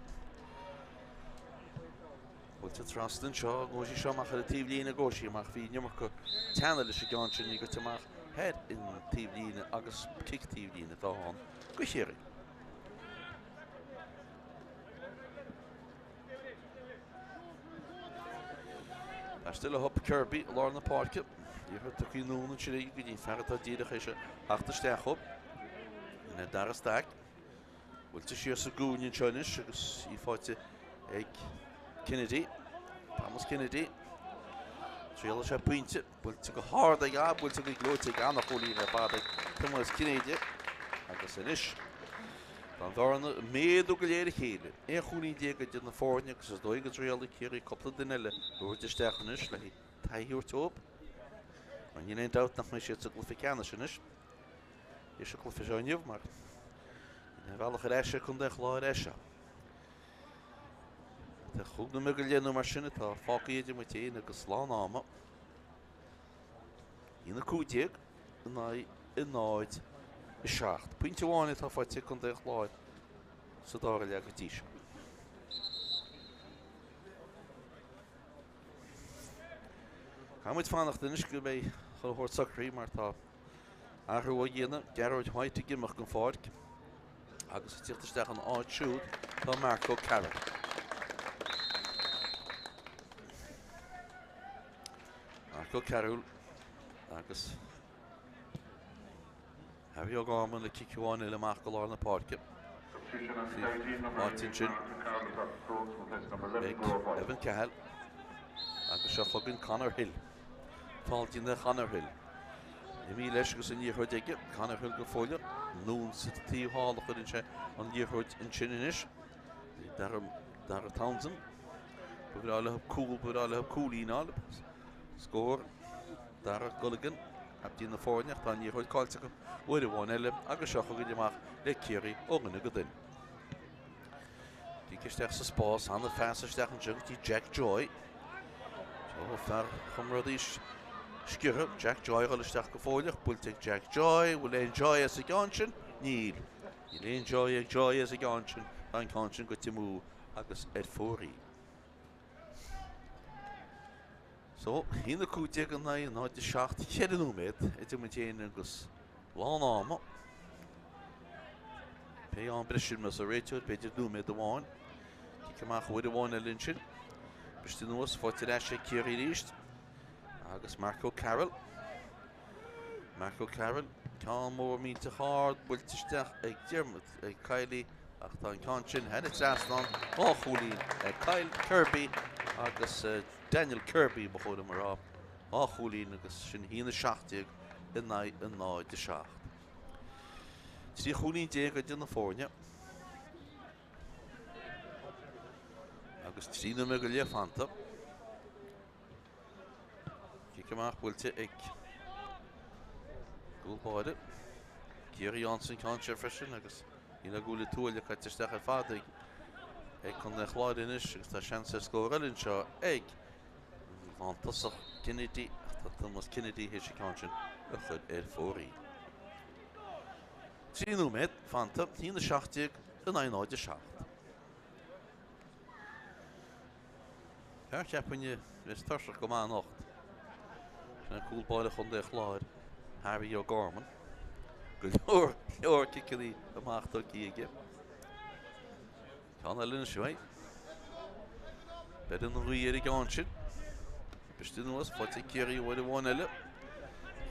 Buailte trasna anseo, gabhfaidh sí seo amach ar an taobhlíne, gabhfaidh sí amach, bhí an iomarca teanna leis an gceann sin, í goite amach ar an taobhlíne agus cic taobhlíne atá ann go Chiarraí. Taisteal le Hup Kirby i lár na páirce. Liathróid tugtha anonn ansin aige go dtí an fear atá díreach théis a theacht isteach chugam. Sin é Dara Stack. Buailte siar sa gcúinne anseo anois agus í faighte ag Kennedy. Thomas Kennedy. Triailfidh sé pointe. Buailte go hard aige, buailte go gleoite aige, ana-chúilín ar fad ag Tomás Cinnéide. Agus anois, tá an bhearna ag méadú de réir a chéile. 11 chúilín idir na foirne agus is dóigh go dtriailfidh Ciarraí cúpla duine eile a thabhairt isteach anois le taithí a thabhairt dóibh. Mar níl aon dabht nach mbeidh siad sa gcluiche ceannais anois. Théis an chluiche seo inniu mar níl aon bhealach ar ais ag Contae an Chláir as seo. Tá 5 nóiméad go leith nó mar sin atá fágtha idir muid féin agus lán ama. 1-15 in aghaidh 0-7. Pointe amháin atá faighte ag Contae an Chláir sa dara leath go dtí seo. Caithfidh muid fanacht anois go mbeidh chuile shórt socraithe mar tá athrú á dhéanamh, Gearóid White ag imeacht den pháirc agus ag tíocht isteach ina áit siúd tá Marco Carroll. Marco Carroll agus Harry O'Gorman le cic amháin eile amach go lár na páirce. Áit ansin ag Evan Cahill agus seo chugainn Conor Hill. Fáilte na Conor Hill. Imithe leis agus an liathróid aige, Conor Hill go fóilleach, anonn sa taobh thall a chuireann sé an liathróid ansin anois. Dara Townsend. Ba bhreá leo cúl, ba bhreá leo cúilín a fháil. Scór Dara Gulligan, captaen na foirne, ach tá an liathróid caillte acu uair amháin eile agus seo chugainn amach le Ciarraí ó dhuine go duine. Cic isteach sa spás, ana-phas isteach anseo go dtí Jack Joy. Seo fear chomrádaí sciortha, Jack Joy ag dul isteach go fóilleach, buailte ag Jack Joy, bhfuil aon joy as an gceann sin? Níl. Níl aon joy ag Joy as an gceann sin, tá an ceann sin goite amú agus ar fóraoil. So, 1-15 in aghaidh 0-7, 4 nóiméad idir muid féin agus lán ama. Pé am breise a mheasfaidh an réiteoir, b'fhéidir nóiméad amháin. Cic amach uair amháin eile ansin. Briste anuas, faighte ar ais ag Ciarraí arís. Agus Marco Carroll. Marco Carroll, ceann mór millteach ard, buailte isteach ag Diarmuid, ag Kiely, ach tá an ceann sin thar an trasnán, dhá chúilín ag Kyle Kirby agus Daniel Kirby, ba chóir dom a rá, dhá chúilín agus sin 1-17 in aghaidh 0-7. 13 chúilín idir na foirne. Agus 3 nóiméad go leith fanta. Cic amach buailte ag cúl báire. Ciarraí ann san ceann seo freisin agus níl ach guaille tuaille caite isteach ar fad ag ag Contae an Chláir anois agus tá seans ar scór eile anseo ag lántosach Kennedy ach tá Thomas Kennedy théis an ceann sin a chur ar fóraoil. 3 nóiméad fanta, 1-17 in aghaidh 0-7. Fear cheapfainn a bheas tuirseach go maith anocht. Sin é cúl báire Chontae an Chláir, Harry O'Gorman. Go leor, leor ciceanna amach tugtha aige. Ceann eile anois uaidh. Beireann an ghaoth ar an gceann sin. Briste anuas, faighte ag Ciarraí uair amháin eile.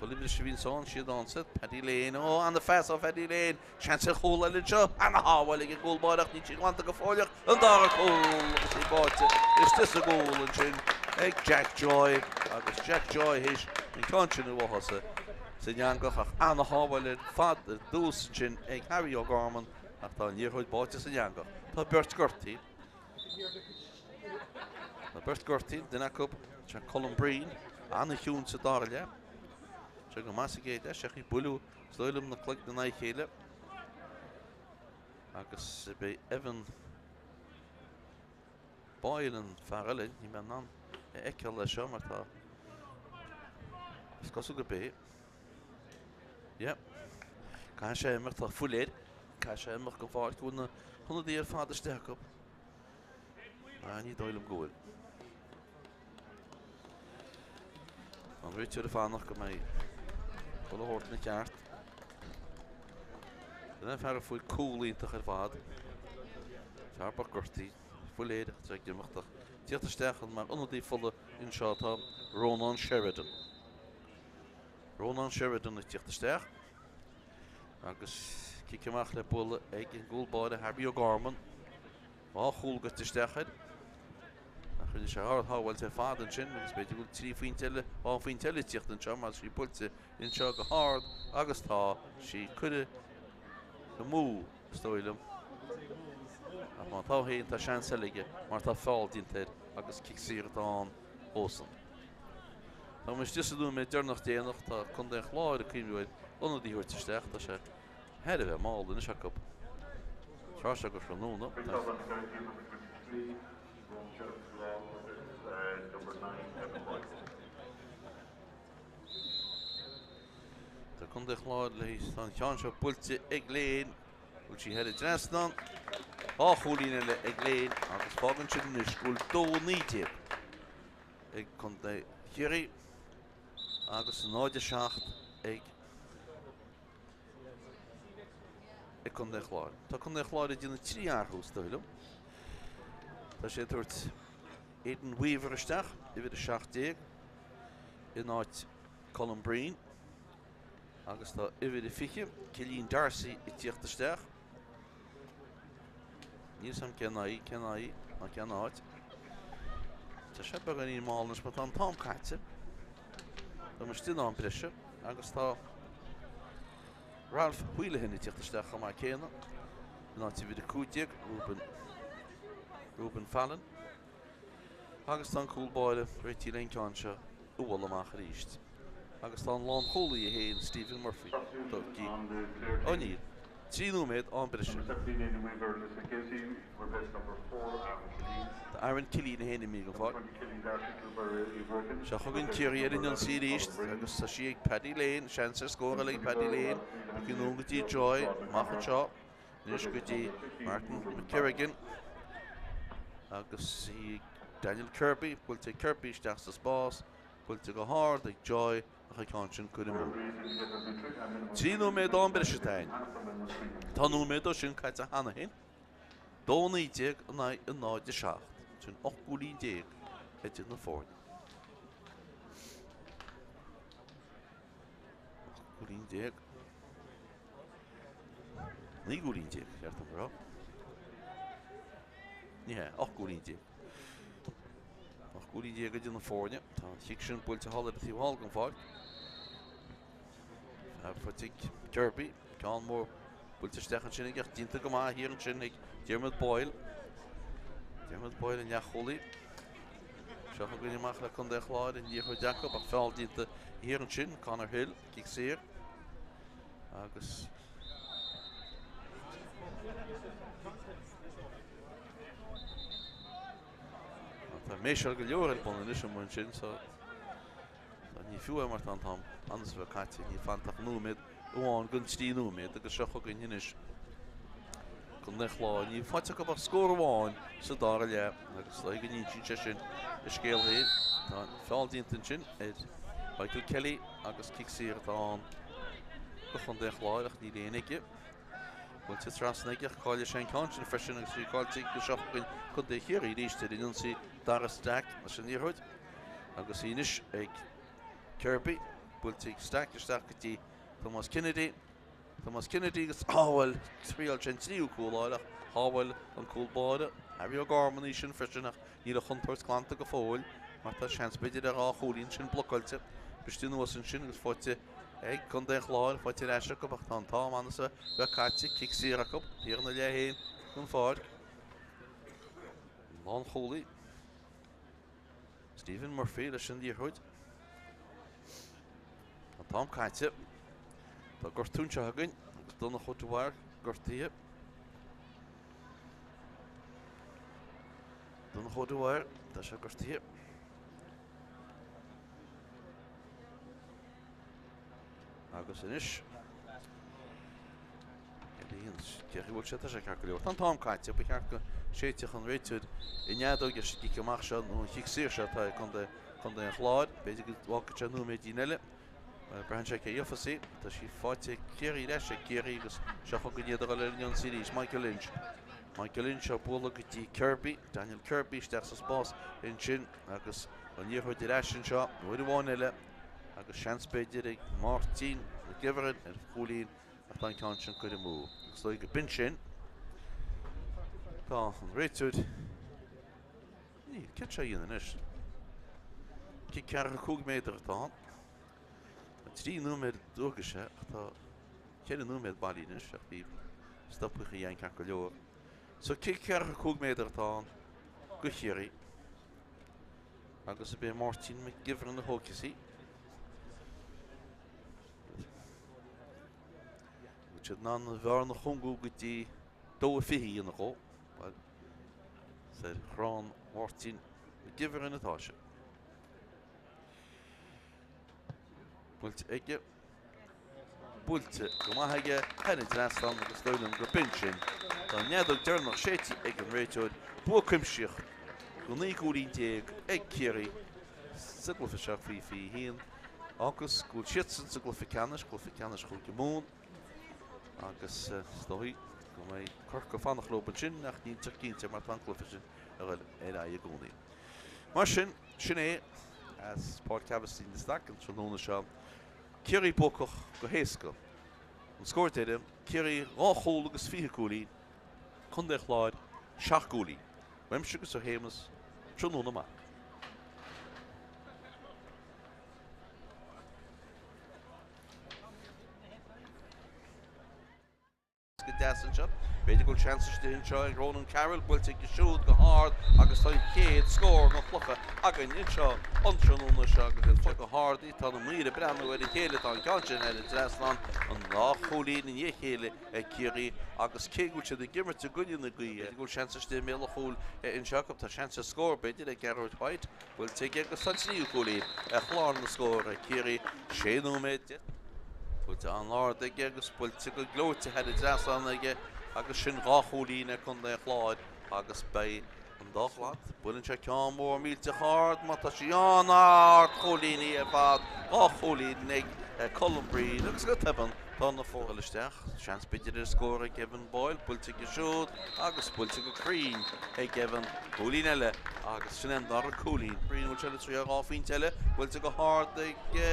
Chuile bhris a bhíonns ann, siad ann Paddy Lane. Ó, ana-phas ó Phaddy Lane. Seans ar chúl eile anseo. Ana-shábháil ag an gcúl báire ach níl sí glanta go fóilleach. An dara cúl agus í báite istigh sa gcúl ansin ag Jack Joy. Agus Jack Joy théis an ceann sin a bháthadh san eangach ach ana-shábháil ar fad ar dtús ansin ag Harry O'Gorman ach tá an liathróid báite san eangach. Tá beirt gortaithe. Tá beirt gortaithe, duine acu, sé Colm Breen, an-chiúin sa dara leath. Sé go maith sa gcéad leath, sé ag bualadh is dóigh liom na cloigne in aghaidh a chéile. Agus beidh Evan Boyle an fear eile, níl mé in ann a fheiceáil leis seo mar tá is cosúil gurb é. Yeah. Caithfidh sé imeacht, tá fuil air. Caithfidh sé imeacht den pháirc, go bhfuil na hionadaithe ar fad istigh acu. Ah, ní dóigh liom go bhfuil. An réiteoir ag fanacht go mbeidh chuile shórt ina cheart. Sin an fear a fuair cúl iontach ar fad. Fear beag gortaithe, fuil air ach tá ag imeacht ach tíocht isteach mar ionadaí fola anseo tá Rónán Sheridan. Rónán Sheridan ag tíocht isteach agus cic amach le bualadh ag an gcúl báire Harry O'Gorman. Dhá chúl goite isteach air. Rinne sé ard-shábháilt ar fad ansin agus b'fhéidir go bhfuil 3 phointe eile, 2 phointe eile ag tíocht anseo mar tá sí buailte anseo go hard agus tá sí curtha amú, is dóigh liom. Ach má tá féin, tá seans eile aige mar tá feall déanta air agus cic saor atá ann dósan. Tá muid istigh sa nóiméad deireanach déanach, tá Contae an Chláir ag cuimhniú ar ionadaí a thabhairt isteach, tá sé thar a bheith mall anois acu. Tráth seo de thráthnóna, tá. Tá Contae an Chláir léi, tá an ceann seo buailte ag Lane, bhfuil sí thar an dtrasnán, 2 chúilín eile ag Lane agus fágann sin anois go bhfuil 2-19 ag Contae Chiarraí agus 0-7 ag ag Contae an Chláir. Tá Contae an Chláir ag déanamh 3 athrú is dóigh liom. Tá sé ag tabhairt Aidan Weaver isteach, uimhir 17, in áit Colm Breen agus tá uimhir 20, Cillian D'Arcy, ag tíocht isteach. Níl 's a'm cén aghaidh, cén aghaidh, ná cén áit. Tá sé beagáinín mall anois mar tá an t-am caite. Tá muid istigh in am breise agus tá Ralph Whelehan ag tíocht isteach chomh maith céanna in áit uimhir 15, Ruben, Ruben Fallon. Agus tá an cúl báire réitithe le an ceann seo a bhualadh amach arís. Agus tá an lánchúlaí é féin, Stephen Murphy, tugtha. Ó níl. 3 nóiméad am breise. Tá Aaron Killeen é féin imithe den pháirc. Seo chugainn Ciarraí ar an ionsaí arís agus tá sí ag Paddy Lane, seans ar scór eile ag Paddy Lane. Ag anonn go dtí Joy, amach anseo. Anois go dtí Martin McKerrigan agus í ag Daniel Kirby, buailte ag Kirby isteach sa spás, buailte go hard ag Joy ach an ceann sin curtha amú. 3 nóiméad am breise atá ann. Tá nóiméad dó sin caite cheana féin. 2-19 in aghaidh 0-7. Sin 18 gcúilín idir na foirne. 18 gcúilín. 19 gcúilín, ceart dom a rá. Ní hea, 18 gcúilín. 18 gcúilín idir na foirne. Tá an chic sin buailte thall ar an taobh thall den pháirc. Fear faighte ag Kirby, ceann mór buailte isteach ansin aige ach déanta go maith thiar ansin ag Diarmuid Boyle. Diarmuid Boyle an leathchúlaí. Seo chugainn amach le Contae an Chláir an liathróid acu ach feall déanta thiar ansin, Conor Hill, cic saor. Agus tá méiseáil go leor ar bun anois amuigh ansin so ní fiú é mar tá an t-am an-bheag caite, níl fanta ach nóiméad amháin den 3 nóiméad agus seo chugainn anois Contae an Chláir. Níl faighte acu ach scór amháin sa dara leath agus is dóigh go n-insíonn sé sin a scéal féin. Tá an feall déanta ansin ar Michael Kelly agus cic saor atá ann do Chontae an Chláir ach níl aon aige. Buailte trasna aige ach caillfidh sé an ceann sin freisin agus í caillte ag seo chugainn Contae Chiarraí arís ar an ionsaí Dara Stack leis an liathróid agus í anois ag Kirby. Buailte ag Stack isteach go dtí Tomás Kennedy. Tomás Kennedy agus shábháil, thriail sé an tríú cúl a fháil ach shábháil an cúl báire Harry O'Gorman í sin freisin ach níl an chontúirt glanta go fóill mar tá seans b'fhéidir ar dhá chúilín sin blocáilte. Briste anuas ansin agus faighte ag Contae an Chláir, faighte ar ais acu ach tá an t-am an-bheag caite, cic saor acu, thiar ina leath féin den pháirc. Lánchúlaí. Stephen Murphy leis an liathróid. An t-am caite. Tá gortú anseo againn agus Donncha Ó Dwyer gortaithe. Donncha Ó Dwyer, tá sé gortaithe. Agus anois Cé chaoi bhfuil sé? Tá sé ceart go leor. Tá an t-am caite. Ba cheart go séidfeadh an réiteoir an fheadóg ar an gcic amach seo nó an chic saor seo atá ag Contae Contae an Chláir. B'fhéidir go bhfágfaidh sé nóiméidín eile. Braitheann sé cé gheofas í. Tá sí faighte ag Ciarraí ar ais ag Ciarraí agus seo chugainn iad a dhul ar an ionsaí arís. Michael Lynch. Michael Lynch á bualadh go dtí Kirby. Daniel Kirby isteach sa spás ansin agus an liathróid ar ais anseo uair amháin eile agus seans b'fhéidir ag Máirtín McGiverin ar chúilín ach tá an ceann sin curtha amú. Agus dóigh go b'in sin. Tá an réiteoir. Níl, céard tá sé a dhéanamh anois? Cic 45 méadar atá ann. Tá 3 nóiméad dualgais sé ach tá 4 nóiméad bailí anois ach bhí stopadh a dhéanamh ceart go leor. So cic 45 méadar atá ann go Chiarraí. Agus ab é Máirtín McGivern a thógfas í. Bhfuil siad in ann an bhearna a chúngú go dtí 2-20 a dhéanamh dhó? Bhuel, is ar chrann Mháirtín McGivern atá sé. Buailte aige. Buailte go maith aige thar an dtrasnán agus dóigh liom gur b'in sin. Tá an fheadóg deireanach séidte ag an réiteoir. Bua cuimsitheach go 19 gcúilín ag Ciarraí sa gcluiche seo faoi 21 agus go bhfuil siadsan sa gcluiche ceannais, cluiche ceannais Chúige Mumhan agus is dóigh go mbeidh Corcaigh ag fanacht leo ansin ach níltear cinnte mar tá an cluiche sin ag dul ar aghaidh i gcónaí. Mar sin, sin é as Páirc Aibhistín de Staic an tráthnóna seo. Ciarraí buacach go héasca. An scór deiridh, Ciarraí 2 chúl agus 20 cúilín, Contae an Chláir 7 gcúilín. Uaimse agus ó Shéamus, tráthnóna maith. Go deas anseo. B'fhéidir go bhfuil seans istigh anseo ag Ronan Carroll, buailte aige siúd go hard agus tá an chéad scór den chluiche againn anseo an tráthnóna seo agus iad fágtha go hard. Tá na maoir ag breathnú ar a chéile, tá an ceann sin thar an dtrasnán, an dá chúilín i ndiaidh a chéile ag Ciarraí agus cé go bhfuil siad ag imirt i gcoinne na gaoithe, b'fhéidir go bhfuil seans istigh i mbéal an chúil anseo acu. Tá seans ar scór b'fhéidir ag Gearóid White. Buailte aige agus tá an tríú cúilín ar chlár na scór ag Ciarraí. Sé nóiméad de. Buailte an-ard aige agus buailte go gleoite thar an dtrasnán aige agus sin dhá chúilín ag Contae an Chláir agus beidh an dá shlat. Buaileann sé ceann mór millteach ard má tá sí an-ard chúilíní ar fad, dhá chúilín ag Colm Breen agus go tobann tá na foirne isteach. Seans b'fhéidir ar scór ag Evan Boyle, buailte aige siúd agus buailte go cruinn ag Evan. Cúilín eile agus sin é an dara cúilín. Breen bhfuil sé le triail dhá phointe eile, buailte go hard aige.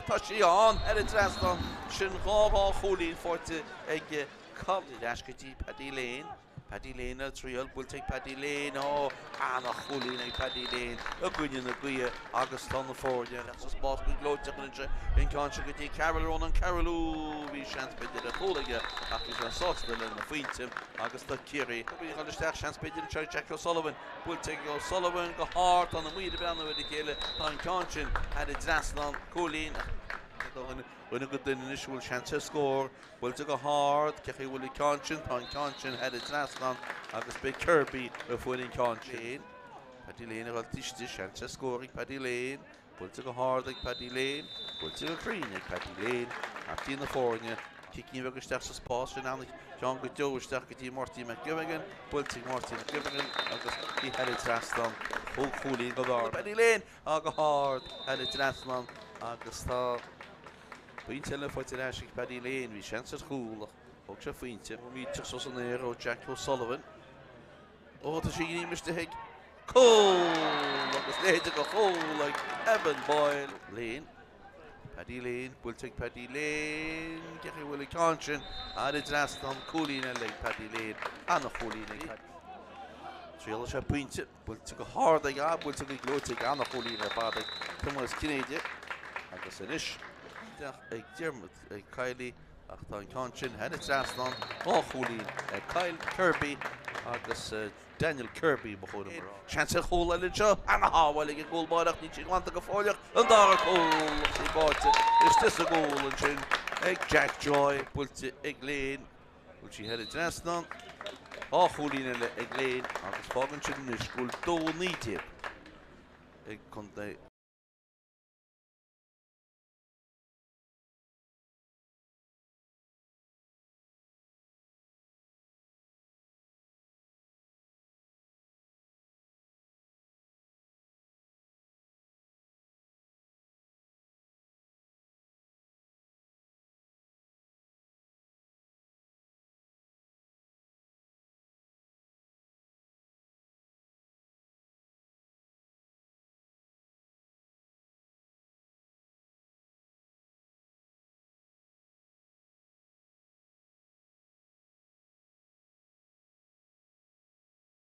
Tá sí ann thar an dtrasnán. Sin dhá dhá chúilín faighte ag Colm. Ar ais go dtí Paddy Lane. Paddy Lane le triail, buailte ag Paddy Lane, ó, ana-chúilín ag Paddy Lane i gcoinne na gaoithe agus tá na foirne sa spás go gleoiteach anois an ceann seo go dtí Carroll, Ronan Carroll, ó, bhí seans b'fhéidir ar chúl aige ach bhí sé sásta lena phointe agus tá Ciarraí ag dul isteach, seans b'fhéidir anseo ag Jack O'Sullivan, buailte ag O'Sullivan go hard, tá na maoir ag breathnú ar a chéile, tá an ceann sin thar an dtrasnán, cúilín ach Duine go duine anois a bhfuil seans ar scór. Buailte go hard, cé chaoi a bhfuil an ceann sin? Tá an ceann sin thar an dtrasnán agus beidh Kirby a fuair an ceann sin. Paddy Lane ag dul istigh, seans ar scór ag Paddy Lane. Buailte go hard ag Paddy Lane. Buailte go cruinn ag Paddy Lane. Captaen na foirne. Cicín bheag isteach sa spás sin ana cheann go deo isteach go dtí Marty McGivern. Buailte ag Marty McGivern agus í thar an trasnán. Chúig chúilín go bharr. Paddy Lane á go hard thar an dtrasnán agus tá pointe eile faighte ar ais ag Paddy Lane. Bhí seans ar chúl ach thóg sé phointe. Millteach suas san aer ó Jack O'Sullivan. Ó tá sí imithe ag cúl agus leithéide de chúl ag Evan Boyle. Lane. Paddy Lane, buailte ag Paddy Lane, cé chaoi a bhfuil an ceann sin thar an dtrasnán, cúilín eile ag Paddy Lane, ana-chúilín ag Paddy. Triailfidh sé pointe. Buailte go hard aige, buailte go gleoite aige, ana-chúilín ar fad ag Tomás Cinnéide agus anois isteach ag Diarmuid ag Kiely ach tá an ceann sin thar an trasnán, dhá chúilín ag Kyle Kirby agus Daniel Kirby ba chóir dom a rá. Seans ar chúl eile anseo, ana-shábháil ag an gcúl báire ach níl sí glanta go fóill ach an dara cúl agus í báite istigh sa gcúl ansin ag Jack Joy, buailte ag Lane. Bhfuil sí thar an dtrasnán? Dhá chúilín eile ag Lane agus fágann sin anois go bhfuil 2-19 ag Contae.